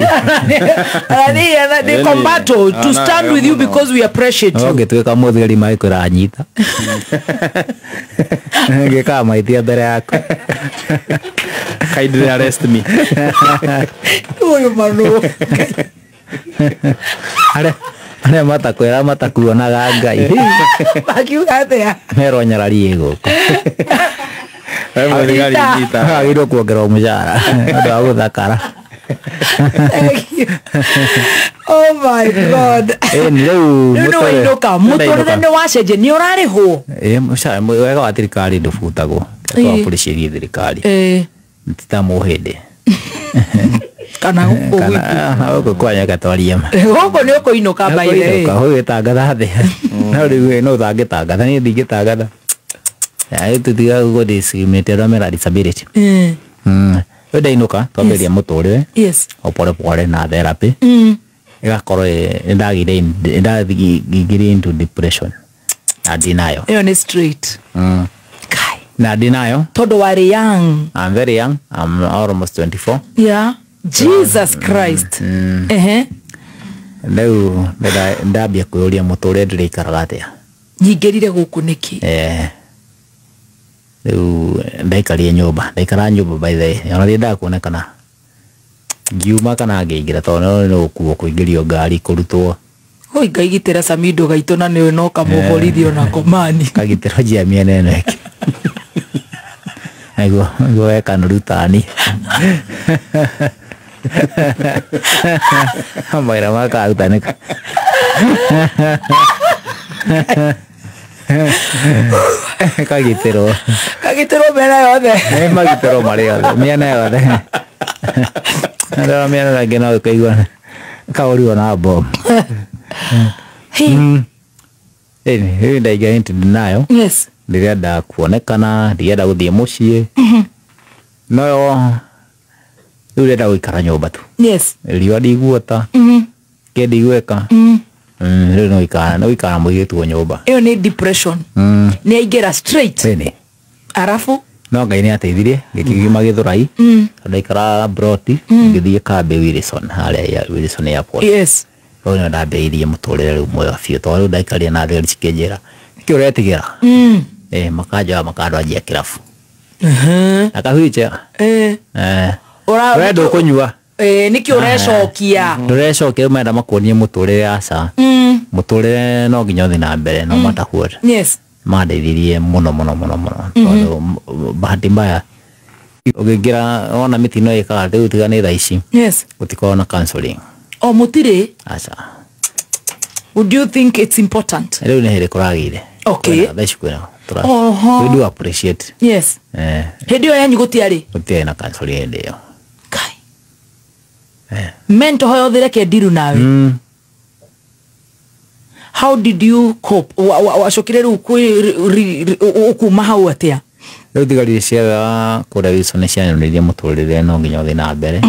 They combat to stand with you because we appreciate you. Ũngĩtuĩka mũthigari magĩkwĩra nyita. Ngĩkaga mahĩtia mbere yaku. Kindly arrest me. Ũyũ manu. Arĩa matakwĩra matakuonaga Ngai. Makiuga atĩa? Merwo nyarari gũkũ. Agĩrĩirwo kuongererwo mũcara nĩ ũndũ wa gũthakara. Oh my God. Rĩu nĩ wainũka mũtũrĩre nĩ wacenjia nĩ ũrarĩhwo. Mũcara wega wa thirikari ndũbutagwo. Tũ appreciate thirikari. Ti ta mũhĩndĩ. Kana gũkũ kwanya gatwarie ma. Gũkũ nĩ ũkũinũka by the way. Gũgĩtangatha thĩ. No rĩu no ũtangĩtangatha niĩ ndingĩtangatha. Tũtiga gũ discriminate arĩa mena disability. Rĩu ndainũka twambĩrĩria mũtũrĩre. Yes. O pole pole na therapy. Ĩgakorwo nĩndagĩire nĩndaingĩrire into depression. Na denial. Ĩyo nĩ straight. Kai. Na denial. Tondũ warĩ young. I'm very young. I'm almost 24. Yeah. Jesus Christ. Rĩu ndambia kwĩyũria mũtũrĩre ndĩrĩikaraga atĩa. Nyingĩrire gũkũ nĩkĩ? Rĩu ndaikarire nyũmba. Ndaikara nyũmba by the way. Ona ndiendaga kuonekana. Ngiuma kana ngĩingĩra tondũ nĩ gũkuo kũingĩrio ngari kũrutwo. Oi Ngai gitĩra Samido gaitũ na nĩwe no kamũborithi ona komani. Kagitĩrwo njia mĩena ĩno ĩngĩ. Nĩguo weka nũrutani. Mawĩra makaruta nĩka. Kagitĩrwo. Kagitĩrwo mĩena yothe. Nĩ magitĩrwo marĩ yothe, mĩena yothe. Ndona mĩena ĩngĩ no ũkaigua kaũrirwo na bomu. Rĩu ndaingĩra into denial. Yes. Ndirenda kuonekana, ndirenda gũthiĩ mũciĩ. No rĩu ndĩrenda gũikara nyũmba tu. Yes. Riũa ndiguota. Kĩ ndigwĩka. Rĩu no gũikara mũirĩtu nyũmba. Ĩyo nĩ depression. Nĩ aingĩra straight. Ĩni. Arafu? No Ngai nĩ ateithirie ngĩkiuma Gĩthũrai. Ndaikara Broti ngĩthiĩ kambĩ Wilson harĩa Wilson Airport. Yes. Rĩu nĩ ndambĩrĩirie mũtũrĩre rĩu mwega biũ tondũ rĩu ndaikarire na thigari cikĩnjĩra nĩkĩ ũretigĩra. Makanjoya makandwanjia kĩrabu. Na kahuicha. We ndũkũnyua. Nĩkĩ ũrecokia? Ndũrecokia rĩu marenda makuonie mũtũrĩre aca. Mũtũrĩre no nginya ũthiĩ na mbere no matter what. Yes. Mandeithirie mũno mũno mũno mũno tondũ bahati mbaya ũngĩingĩra wona mĩtino ĩkaga rĩu tiga nĩ thaa ici. Yes. Gũtikoragwo na counseling. O mũtirĩ? Aca. Would you think it's important? Rĩu nĩ hĩndĩ kũragĩire. Okay. Thaa ici kwĩna. We do appreciate. Yes. Hĩndĩ ĩyo yanyu gũtiarĩ? Gũtiarĩ na counseling hĩndĩ ĩyo. Kai. Mental health reke ndiru nawe. How did you cope? Wacokire rĩu ũkuma hau atĩa? Rĩu thigari cia kũrĩa Wilson nĩ cianyonirie mũtũrĩre no nginya ũthiĩ na mbere.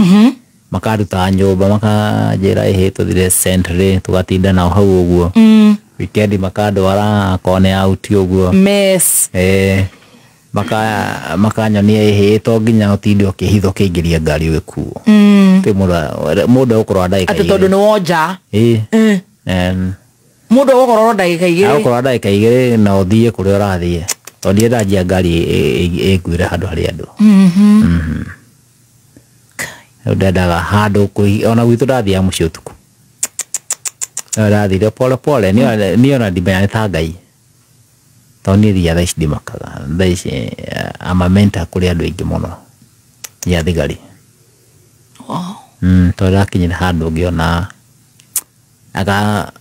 Makaruta nyũmba makanjĩra ĩhĩ tũthire Century tũgatinda nao hau ũguo. Weekend makandwara akorwo nĩ out ũguo. Mess. Makanyonia ĩhĩ to nginya ũtinde ũkĩhitha ũkĩingĩria ngari ũgĩkuo. Ti mũndũ egũkorwo ndagĩka igĩrĩ. Atĩ tondũ nĩ wonja. Mũndũ egũkorwo ndagĩka igĩrĩ. Egũkorwo ndagĩka igĩrĩ na ũthiĩ kũrĩa ũrathiĩ. Tondũ ndienda njia ngari ĩnguĩre handũ harĩ andũ. Rĩu ndendaga handũ ona gwitũ ndathiaga mũciĩ ũtukũ. Ndathire pole pole niĩ ona ndimenya nĩ ta Ngai. Tondũ niĩ thiaga thaa ici ndimakaga. Thaa ici I'm a mentor kũrĩ andũ aingĩ mũno. Ya thigari. Tondũ ndakinyire handũ ngĩona aka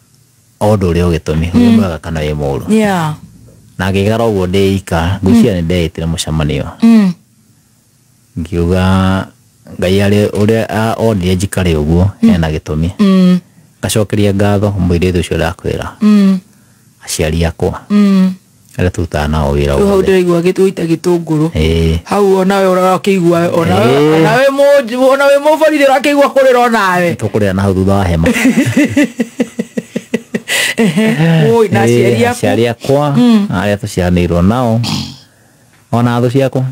ũndũ ũrĩa ũgĩtũmi wĩ mwega kana wĩ mũũru. Na ngĩikara ũguo ndĩika ngwĩciria nĩ ndeĩtire mũcemanio. Ngiuga Ngai arĩ ũrĩa onire njikare ũguo hena gĩtũmi. Ngacokeria ngatho mũirĩtu ũcio ndakwĩra. Aciari akwa. Arĩa tũrutaga nao wĩra hau wothe. ndĩraigua gĩtũita gĩtũngũrũ. Hau onawe ũrakĩigua onawe onawe mũborithi ũrakĩigua kũrĩra onawe. Tũkũrĩra na hau thutha wa hema. Oi, na aciari aku. Aciari akwa arĩa tũciaranĩirwo nao ona thũ ciakwa.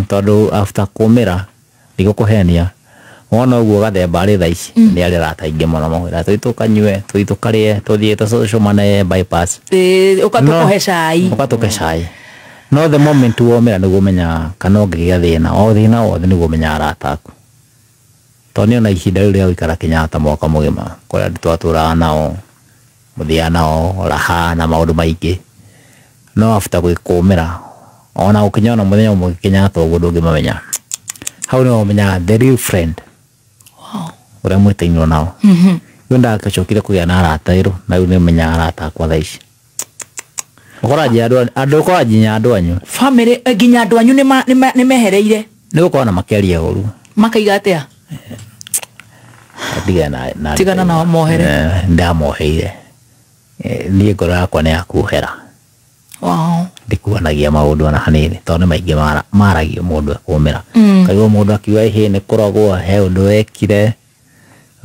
Tondũ after kũmĩra ndigũkũhenia wona ũguo gathemba arĩ thaa ici nĩ arĩ arata aingĩ mũno makwĩra tũthiĩ tũkanyue tũthiĩ tũkarĩe tũthiĩ tũcũmane bypass. Ũka tũkũhe cai. Ũka tũke cai. No the moment womĩra nĩguo ũmenyaga kana ũngĩgĩa thĩna o thĩna wothe nĩguo ũmenyaga arata aku. Tondũ niĩ ona ihinda rĩu rĩa gũikara Kenyatta mwaka mũgima kũrĩa andũ twatũraga nao mũthiaga nao raha na maũndũ maingĩ no after gwĩkũmĩra ona ũkinya ona mũthenya ũmwe Kenyatta ũguo ndũngĩmamenya. Hau nĩho ũmenyaga the real friend. Ũrĩa mwĩtainwo nao. Rĩu ndagĩcokire kũgĩa na arata erũ na rĩu nĩmenyaga arata akwa thaa ici. Ũkoragia andũ ũkoragia andũ anyu. Family nginya andũ anyu nĩmehereire. Nĩ gũkorwo na makĩaria ũru. Makaiga atĩa? Tigana nao mohere. Ndamoheire. Niĩ ngoro yakwa nĩ ya kuohera. Ndikuanagia maũndũ ona hanini tondũ nĩ maingĩ maragio mũndũ ekũmĩra. Kaigua mũndũ akiuga ĩhĩ nĩ kũrogwo he ũndũ wekire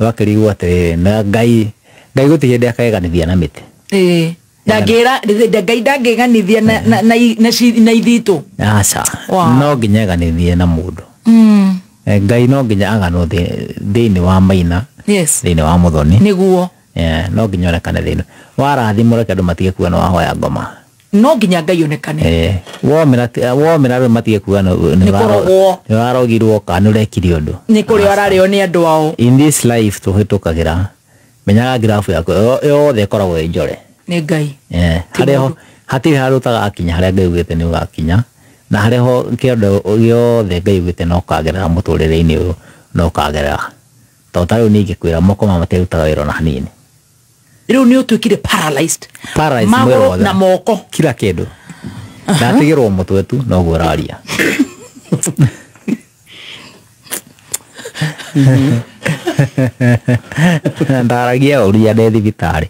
ũgakĩrigwo atĩrĩrĩ na Ngai Ngai gũtirĩ hĩndĩ akeganithia na mĩtĩ. Ndangĩra Ngai ndangĩganithia na ithitũ. Aca. No nginya eganithie na mũndũ. Ngai no nginya aganwo thĩinĩ wa Maina. Thĩinĩ wa Muthoni. Nĩguo. No nginya onekane thĩinĩ. Warathimwo reke andũ matige kuga nĩ wahoya ngoma. No nginya Ngai onekane. Womĩra rĩu matige kuga nĩ ũrarogirwo kana nĩ ũrekire ũndũ. Nĩ kũrĩ ararĩo nĩ andũ ao. In this life tũhĩtũkagĩra menyaga ngirabu yaku yothe ĩkoragwo ĩ njore. Nĩ Ngai. Harĩa hatirĩ handũ ũtagakinya harĩa Ngai augĩte nĩ ũgakinya na harĩa ho kĩndũ gĩothe Ngai augĩte no ũkagerera mũtũrĩre-inĩ ũyũ no ũkagerera. Tondũ ta rĩu niĩ ingĩkwĩra moko maya matirutaga wĩra ona hanini. Rĩu nĩ ũtuĩkire paralyzed. Paralyzed mwĩrĩ wothe. Na moko. Kila kĩndũ. Ndatigĩrwo mũtwe tu noguo ũraria. Ndaragia ũria ndĩ thibitarĩ.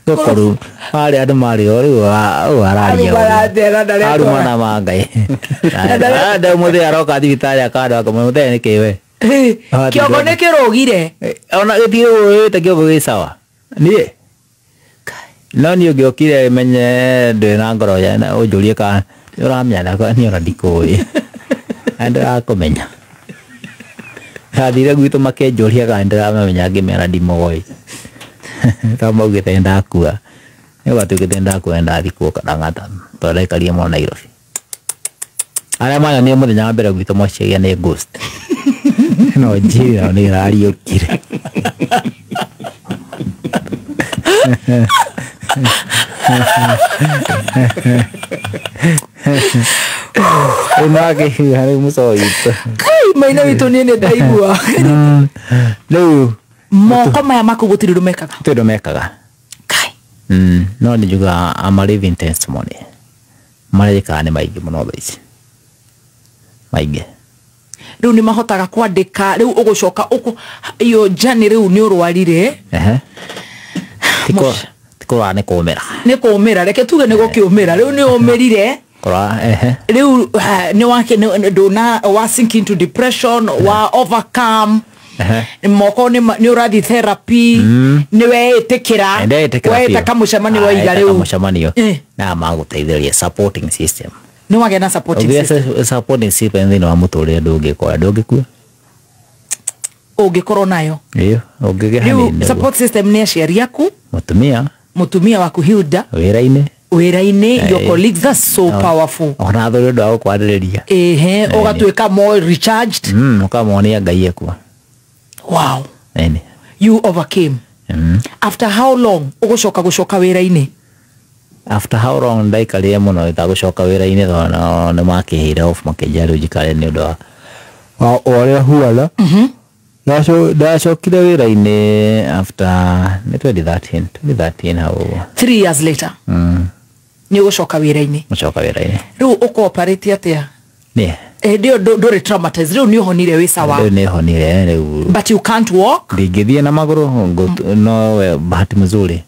Gũkorwo marĩ andũ marĩ o rĩu araria. Arumana ma Ngai. Nda mũthĩ aroka thibitarĩ akandwa akamwĩra mũthee nĩ kĩ we. Kĩongo nĩ kĩrũgire. Ona gĩtirũgĩte kĩongo gĩ sawa. Niĩ no niĩ ũngĩokire menye ndĩ na ngoro na ũnjũrie kana ũramenya niĩ ona ndikũĩ. Na ndĩrakũmenya. Ndathire gwitũ makĩnjũria kana ndĩramamenya ngĩmera ndimoĩ. Tondũ maugĩte nĩndakua. Nĩ gwatuĩkĩte nĩndakua nĩndathikwo Karang'ata tondũ ndaikarire mũno Nairobi. Arĩa manyonire mũthenya wa mbere gwitũ meciria nĩ ghost. No njĩra nĩ ĩrariũkire. Rĩu nĩwakĩigua rĩu mũcoro witũ. Kai Maina witũ niĩ nĩ ndaigua. Rĩu moko maya maku gũtirĩ ũndũ mekaga. Gũtirĩ ũndũ mekaga. Kai. No nĩ njugaga I'm a living testimony. Marĩa njĩkaga nĩ maingĩ mũno thaa ici. Maingĩ. Rĩu nĩ mahotaga kwandĩka rĩu ũgũcoka iyo journey rĩu nĩ ũrwarire. Ti kũrwara nĩ kũmĩra. Nĩ kũmĩra reke tuge nĩ gũkĩũmĩra rĩu nĩ ũmĩrire. Rĩu nĩ wake ndũna wa sink into depression wa overcome. Moko nĩ ũrathiĩ therapy nĩ weĩtĩkĩra weta kamũcemanio waiga rĩu kamũcemanio na magũteithĩrĩria supporting system. Nĩ wagĩa na supporting system. Supporting system thĩinĩ wa mũtũrĩre ndũngĩkora ndũngĩkua. Ũngĩkorwo nayo. Ĩyo ũngĩgĩa hanini. Rĩu support system nĩ aciari aku, mũtumia waku Hilda, wĩra-inĩ, your colleagues, that's so powerful. Ona athuri ũndũ wa gũkwarĩrĩria. Ehe, ũgatuĩka more recharged. Ũkamonia Ngai ekuo. Wow. You overcame. After how long ũgũcoka gũcoka wĩra-inĩ? After how long ndaikarire mũno itagũcoka wĩra-inĩ tondũ nĩ makĩheire off makĩnjĩra rĩu njikare nĩ ũndũ wa ũrĩa huana. Ndacokire wĩra-inĩ after nĩ 2013 hau ũguo. 3 years later. Nĩ ũgũcoka wĩra-inĩ. Gũcoka wĩra-inĩ. Rĩu ũkooperate atĩa? Nĩ. Hĩndĩ ĩyo ndũrĩ traumatized, rĩu nĩ ũhonire wĩ sawa. Rĩu nĩ honire rĩu. But you can't walk. Ndingĩthiĩ na magũrũ, no we bahati mzuri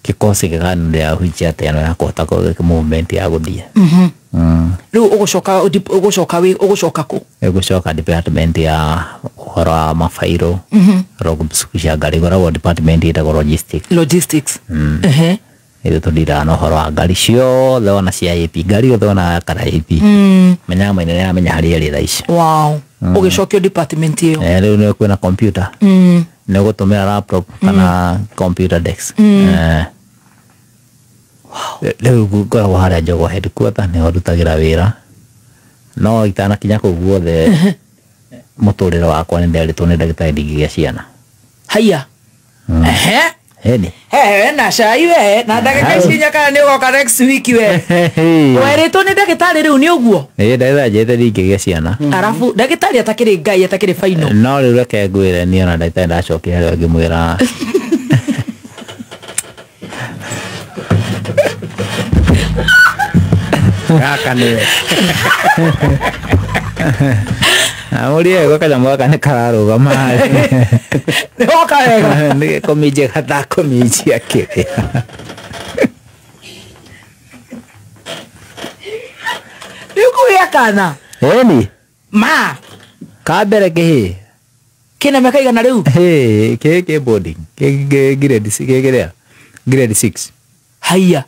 kikosi gĩkanĩrĩa wheelchair ta ĩno ya kũhota movement ya gũthiĩ. Rĩu ũgũcoka kũ? Gũcoka department ya ũhoro wa mabairũ. Cia ngari ĩkoragwo department ĩtagwo logistics. Logistics. Ithuĩ tũndiraga na ũhoro wa ngari ciothe ona cia AP, ngari yothe ona kana AP. Menyaga maina nĩ aramenya harĩa ĩrĩ thaa ici. Wow. Ũgĩcokio department ĩyo. Rĩu nĩ kwĩna computer. Nĩ ũgũtũmĩra laptop kana computer desk. Rĩu ngoragwo harĩa Jogoo headquarter nĩho ndutagĩra wĩra. No itanakinya kũu guothe mũtũrĩre wakwa nĩ nderĩtwo nĩ ndagĩtarĩ ndingĩgĩa ciana. Haiya. Ehe. Heni. He na cai we na ndagĩka ici inya kana nĩ ũgoka next week we. Werĩtwo nĩ ndagĩtarĩ rĩu nĩ ũguo? Ĩĩ ndagĩtarĩ anjĩrĩte ndingĩgĩa ciana. Arabu ndagĩtarĩ atakĩrĩ Ngai atakĩrĩ final. No rĩu reke ngwĩre niĩ ona ndagĩtarĩ ndacokire harĩa ngĩmwĩra Gaka nĩwe. Amũrie gwa kanyamũ gaka nĩ kararũgama. Nĩ woka wega. Nĩ kũminjia gatakũminjia kĩrĩa. Nĩ ũkũgĩa kana? Ĩni. Ma. Ka mbere kĩhĩ. Kĩna mĩaka igana rĩu? Hĩ, kĩ kĩ boarding. Kĩ grade 6 kĩ kĩrĩa? Grade 6. Haiya.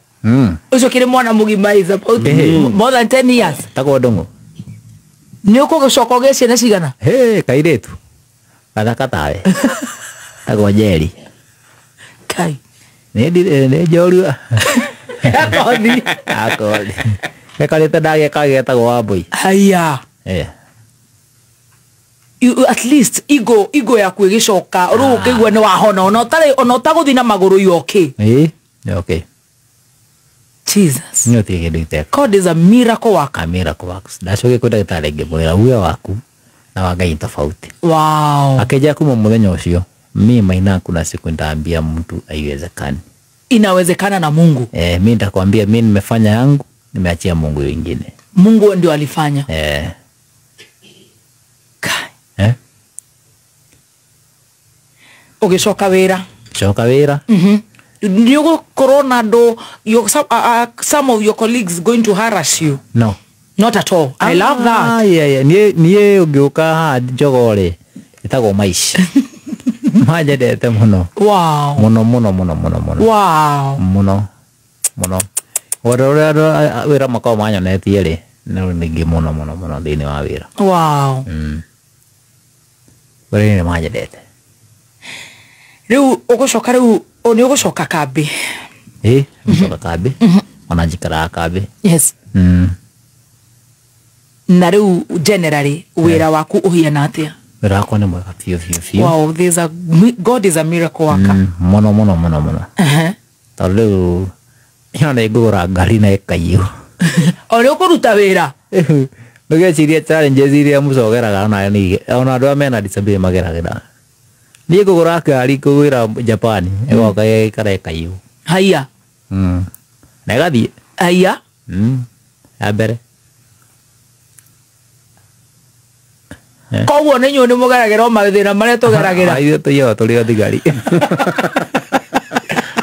Ũcio kĩrĩ mwana mũgima is about more than 10 years. Tagwo Ndũng'ũ. Nĩ ũkũgĩcoka ũgĩe ciana cigana? Hĩ, kairĩtu. Gathaka tawe. Tagwo Njeri. Kai. Nĩ nĩ njorua. Akothi. Akothi. Gekarĩte ndagĩa kagetagwo Wambũi. Haiya. You, at least ego yaku ĩgĩcoka rĩu ũkĩigua nĩ wahona ona ũtarĩ ona ũtagũthiĩ na magũrũ you okay. Ĩĩ, nĩ okay. Jesus. Nĩ ũtige kĩndũ gĩteka. God is a miracle worker. A miracle works. Ndacokire kwĩ ndagĩtarĩ ngĩmwĩra uge waku na wa Ngai tofauti. Wow. Akĩnjĩra kuma mũthenya ũcio mi Maina kuna siku nitaambia mtu haiwezekani. Inawezekana na Mungu. Mi nitakwambia mi nimefanya yangu, nimeachia Mungu wengine. Mungu ndio alifanya. Kai. Ũgĩcoka wĩra. Coka wĩra. Nĩ ũgũkorwo na andũ, some of your colleagues going to harass you? No. Not at all. I love that. Yeah. Niĩ ũngĩũka haha Jogoo rĩ, ĩtagwo maici. Manjendete mũno. Wow. Mũno mũno mũno mũno mũno. Wow. Mũno mũno. Wendo ũrĩa andũ wĩra makoragwo manyonetie rĩ, nĩ ningĩ mũno mũno mũno thĩinĩ wa wĩra. Wow. Wĩra-inĩ nĩ manjendete. Rĩu ũgũcoka rĩu nĩ ũgũcoka kambĩ? Ĩĩ, ngũcoka kambĩ. Ona njikaraga kambĩ. Yes. Na rĩu generally wĩra waku ũhiana atĩa? Wĩra wakwa nĩ mwega biũ biũ biũ. Wow, there's a God is a miracle worker. Mũno mũno mũno mũno. Tondũ rĩu ĩno nĩ ngũgũra ngari na ĩkaiywo. O nĩ ũkũruta wĩra? Ndũgecirie challenges iria mũcogeraga ona niĩ, ona andũ arĩa mena disability mageragĩra. Niĩ ngũgũra ngari kũgwĩra Japan, ĩgoka ĩgaikara ĩkaiywo. Haiya. Na ĩgathiĩ. Haiya. Ya mbere. Koguo nĩ inyuĩ nĩ mũgeragĩra o mathĩna marĩa tũgeragĩra. Ithuĩ tũiyaga tũrĩ o thigari.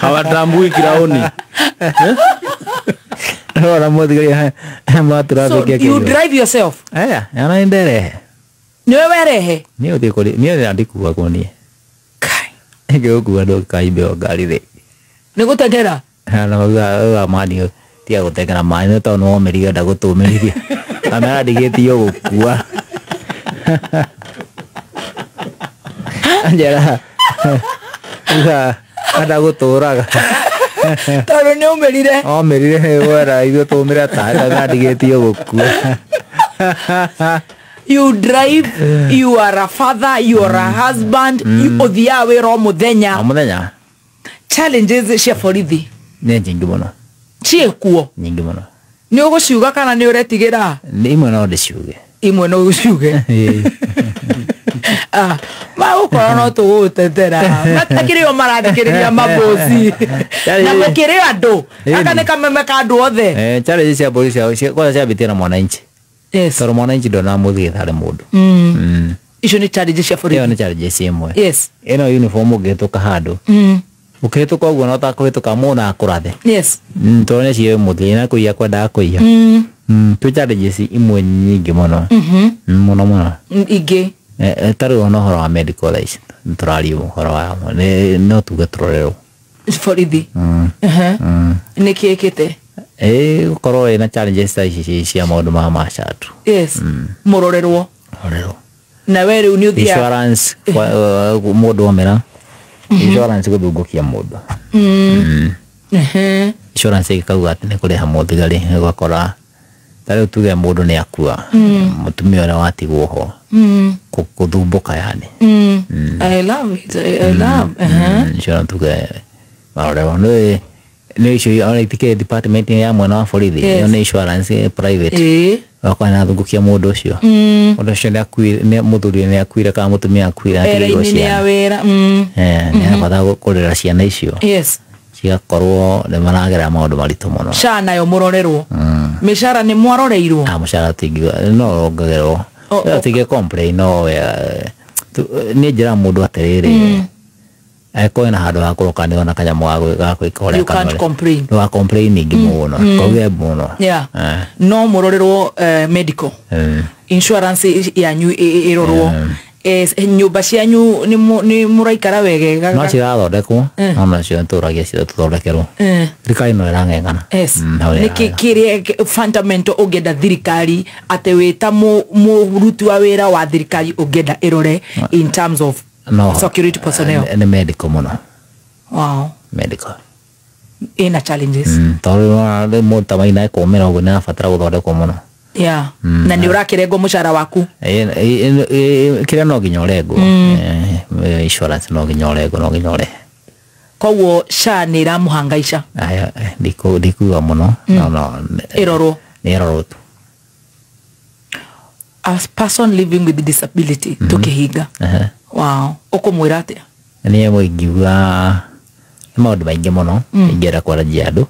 Hawatambui kiraoni. Ona mũthigari matũrathĩkia So you drive yourself? Aya, ona nĩnderehe. Nĩwe werehe? Niĩ ũthiĩ kũrĩ, niĩ ndikuagwo niĩ. Kai. Ngĩgũkua ndũkaimbe o ngari thĩ. Nĩ gũteng'era? Na mauga mani tiga gũteng'era maĩ nĩ tondũ nĩwomĩrire enda gũtũmĩrithia. Kamera ndigĩtio gũkua. Anjera. Uga enda gũtũraga. Tondũ nĩ ũmĩrire. Omĩrire wera ithuĩ tũmĩre ta kamera ndigĩtio gũkua. You drive, you are a father, you are a husband, ũthiaga wĩra o mũthenya. O mũthenya. Challenges cia borithi. Nĩ nyingĩ mũno. Ciĩkuo? Nyingĩ mũno. Nĩ ũgũciuga kana nĩ ũretigĩra? Nĩ imwe no ndĩciuge. Imwe no ũciuge. Magũkorwo no tũgũtetera matakĩrĩ o marathikĩrĩria mabosi na mũkĩrĩ andũ aka nĩ kameme ka andũ othe. Challenge cia borithi kwanza ciambĩtie na mwananchi. Yes. Tondũ mwananchi ndona mũthiĩ harĩ mũndũ. Icio nĩ challenge cia borithi. Ĩyo nĩ challenge ĩmwe. Yes. Ĩno uniform ũngĩhĩtũka handũ. Ũkĩhĩtũka ũguo no ta kũhĩtũka mũndũ akũrathe. Yes. Tondũ nĩ cio mũthii na kũiya kwendaga kũiya. Twĩ challenges imwe nyingĩ mũno. Mũno mũno. Ingĩ. Ta rĩu ona ũhoro wa medical thaa ici tũraria ũhoro wa no tuge tũrorerwo. Borithi. Nĩ kĩ ĩkĩte? Gũkorwo ĩna challenges ta ici cia maũndũ ma macatu. Yes. Mũrorerwo. Mũrorerwo. Na we rĩu nĩ ũthiaga insurance mũndũ omera. Insurance gũthungũkia mũndũ. Insurance ĩkauga atĩ nĩ kũrĩha mũthigari ũgakora ta rĩu tuge mũndũ nĩ akua mũtumia ũrĩa watigwo ho kũthumbũka yani. I love it. I love. Insurance tuge marorerwo nĩ icio ona itikĩrĩ department ya mwena wa borithi ĩyo nĩ insurance private. Wakwa nathungukia mũndũ ũcio. Mũndũ ũcio nĩ akuire, mũthuri nĩ akuire kana mũtumia akuire atigĩirwo ciana. Nĩ arabata kũrera ciana icio. Yes. Cigakorwo nĩ maragera maũndũ maritũ mũno. SHA nayo mũrorerwo. Mĩcara nĩ mwaroreirwo. Mũcara tingiuga no wongagĩrwo. Tige complain no nĩ njĩra mũndũ atĩrĩrĩ. Angĩkorwo ena handũ ha kũroka nĩ ona kanyamũ ga gwĩka ũrĩa You can't complain. Ndũga complain ingĩ mũno. Kauge mũno. Yeah. No mũrorerwo medical. Insurance yanyu ĩrorwo. Nyũmba cianyu nĩ mũraikara wegega. No cirathondekwo. No nacio tũragia tũthondekerwo. Thirikari no ĩrang'eng'ana. Yes. Nĩkĩ kĩrĩa fundamental ũngĩenda thirikari atĩ wĩ ta mũruti wa wĩra wa thirikari ũngĩenda ĩrore in terms of no security personnel? Nĩ medical mũno. Wow. Medical. Ina challenges. Tondũ mũndũ ta Maina ekũmĩra ũguo nĩ arabatara gũthondekwo mũno. Yeah. Na nĩ ũrakĩrengwo mũcara waku? Kĩrĩa no nginya ũrengwo. Insurance no nginya ũrengwo, no nginya ũrehe. Koguo SHA nĩ ĩramũhangaica? Ndikuga mũno. No. Ĩrorwo. Nĩ ĩrorwo tu. As person living with disability tũkĩhinga. Wow. Ũkũmwĩra atĩa? Niĩ ingiuga nĩ maũndũ maingĩ mũno ingĩenda kwaranjia andũ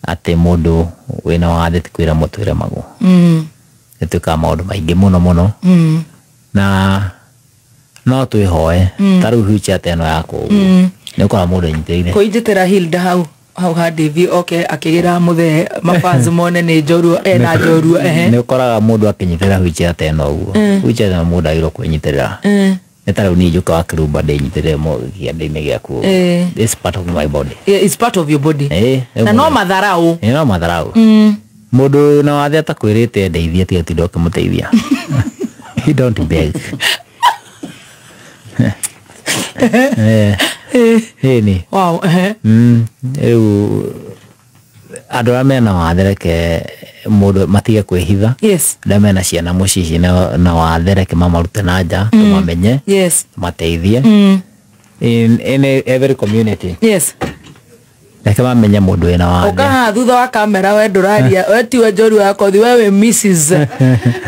atĩ mũndũ wĩna wathe ti kwĩra mũtwĩre magũ. Nĩ twĩkaga maũndũ maingĩ mũno mũno na no twĩhoe ta rĩu wheelchair ta ĩno yakwa ũguo nĩ ũkora mũndũ anyitĩrĩire. Kũinjĩtĩra Hilda hau hau ha Davy oke akĩgĩra mũthee mafans mone nĩ njorua ena njorua. Nĩ ũkoraga mũndũ akĩnyitĩrĩra wheelchair ta ĩno ũguo. Wheelchair ĩno mũndũ agĩrĩirwo kwĩnyitĩrĩra. Nĩ ta rĩu niĩ njũka wa kĩrumba ndĩnyitĩrĩre kĩande-inĩ gĩaku. It's part of my body. Yeah, it's part of your body. Na no matharau. No matharau. Mũndũ na wathe atakwĩrĩte ndeithie tiga tinda ũkĩmũteithia. He don't beg. Ĩni. Wow. Rĩu andũ arĩa mena wathe reke mũndũ matige kwĩhitha. Yes. Arĩa mena ciana mũciĩ na wathe reke mamarute na nja tũmamenye. Yes. Tũmateithie. In every community. Yes. Reke mamenye mũndũ wĩna wathe. Ũkaha thutha wa kamera we ndũraria we tiwe njorua ya kothi we wĩ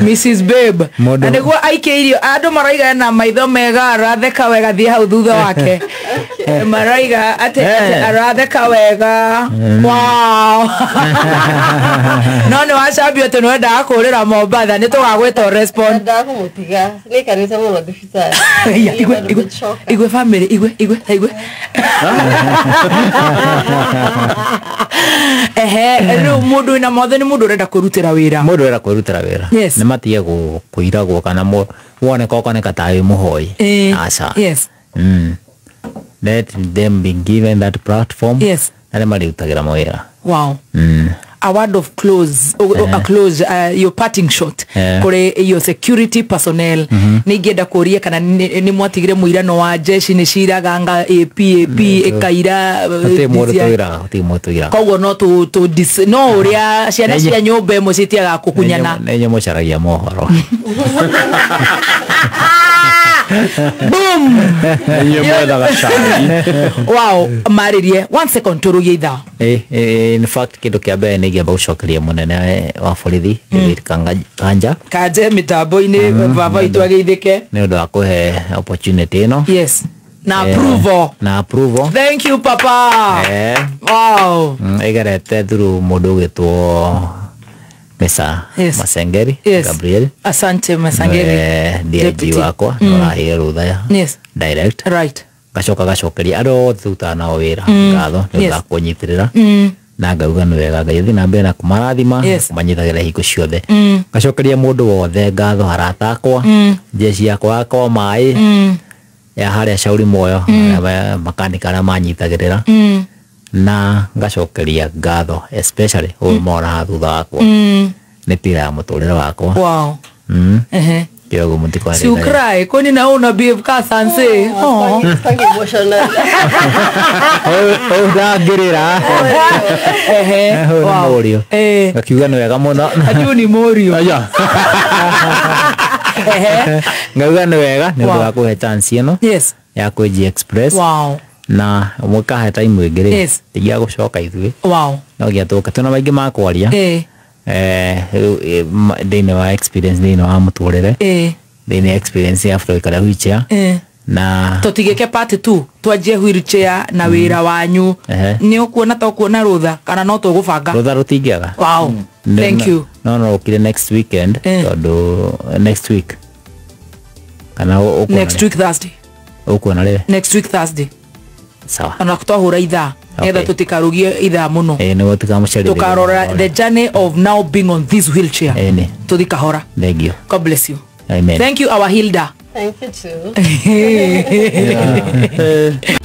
Mrs Babe. Na nĩguo aikĩirio andũ marauga ena maitho mega aratheka wega thiĩ hau thutha wake. Marauga atĩ aratheka wega. Wow. No nĩ wacambio atĩ nĩwendaga kũrĩra Mombatha nĩ tũgagwĩta respond. Ndendaga kũmũtiga nĩikarĩte mũno thibitarĩ. Igwe family igwe igwe igwe. Ehe rĩu mũndũ wĩna mothe nĩ mũndũ ũrenda kwĩrutĩra wĩra. Mũndũ ũrenda kwĩrutĩra wĩra. Nĩ matige kũiragwo kana woneka ũkoneka ta wĩ mũhoi. Aca. Yes. Let them be given that platform. Yes. Na nĩ marĩrutagĩra mawĩra. Wow. A word of close, a close, your parting shot. Kore your security personnel. Nĩ ingĩenda kũria kana nĩ mwatigire mũirano wa jeshi nĩ ciraga nga AP AP ĩkaira. Gũtirĩ mũndũ tũiraga, gũtirĩ mũndũ tũiraga. Koguo no no ũrĩa ciana cia nyũmba ĩmwe citiagaga kũkunyana. Nĩ inyuĩ mũcaragia mohoro. Boom. Inyuĩ mwethaga cai. Wow, marĩrie 1 second tũrũgie ithaa. In fact kĩndũ kĩa mbere nĩ ingĩamba gũcokeria mũnene wa borithi David Kanja Kanje mĩtambo-inĩ baba witũ agĩithĩke. Nĩ ũndũ wa kũhe opportunity ĩno. Yes. Na approval. Na approval. Thank you papa. Wow. Ĩgerete through mũndũ ũgĩtwo Mesa Yes. Masengeri. Yes. Gabriel. Asante Masengeri. DIG wakwa nĩ ũraheire rũtha ya Yes. direct. Right. Ngacoka gacokeria andũ othe tũrutaga nao wĩra ngatho nĩ ũndũ wa kũnyitĩrĩra na ngauga nĩ wega Ngai athiĩ na mbere na kũmarathima kũmanyitagĩra hingo ciothe. Ngacokeria mũndũ wothe ngatho, arata akwa, jeshi yakwa yakwa maĩ ya harĩa Shauri Moyo, makanika arĩa manyitagĩrĩra, na ngacokeria ngatho especially ũyũ mona thutha wakwa nĩ pira ya mũtũrĩre wakwa. Wow. Kĩoguo mũtikwarĩra. Si ukrai kwani na una behave ka sanse. Oh. Thank you emotional. Ũndangĩrĩra. Ehe. Ũyũ nĩ mũriũ. Eh. Ngakiuga nĩ wega mũno. Ati ni mũriũ. Aya. Ehe. Ngauga nĩ wega nĩ ũndũ wa kũhe chance ĩno. Yes. Ya kwĩ G Express. Wow. Na mũkahe time ĩngĩ rĩ. Yes. Tigia gũcoka ithuĩ. Wow. No nginya tũke twĩna maingĩ ma kwaria. Thĩinĩ wa experience thĩinĩ wa mũtũrĩre. Thĩinĩ experience ya gũikara wheelchair. Na tũtigĩke part 2 twanjie wheelchair na wĩra wanyu. Nĩ ũkuona ta ũkuona rũtha kana no tũgũbanga? Rũtha rũtingĩaga. Wow. Thank you. No ũkire next weekend tondũ next week kana next week Thursday. Ũkuona rĩ? Next week Thursday. Sawa. Ona twahũra ithaa nĩgetha tũtikarugie ithaa mũno. Nĩguo tũkamũcerithia. Tũkarora the journey of now being on this wheelchair. Tũthi kahora. Thank you. God bless you. Amen. Thank you our Hilda. Thank you too. Yeah.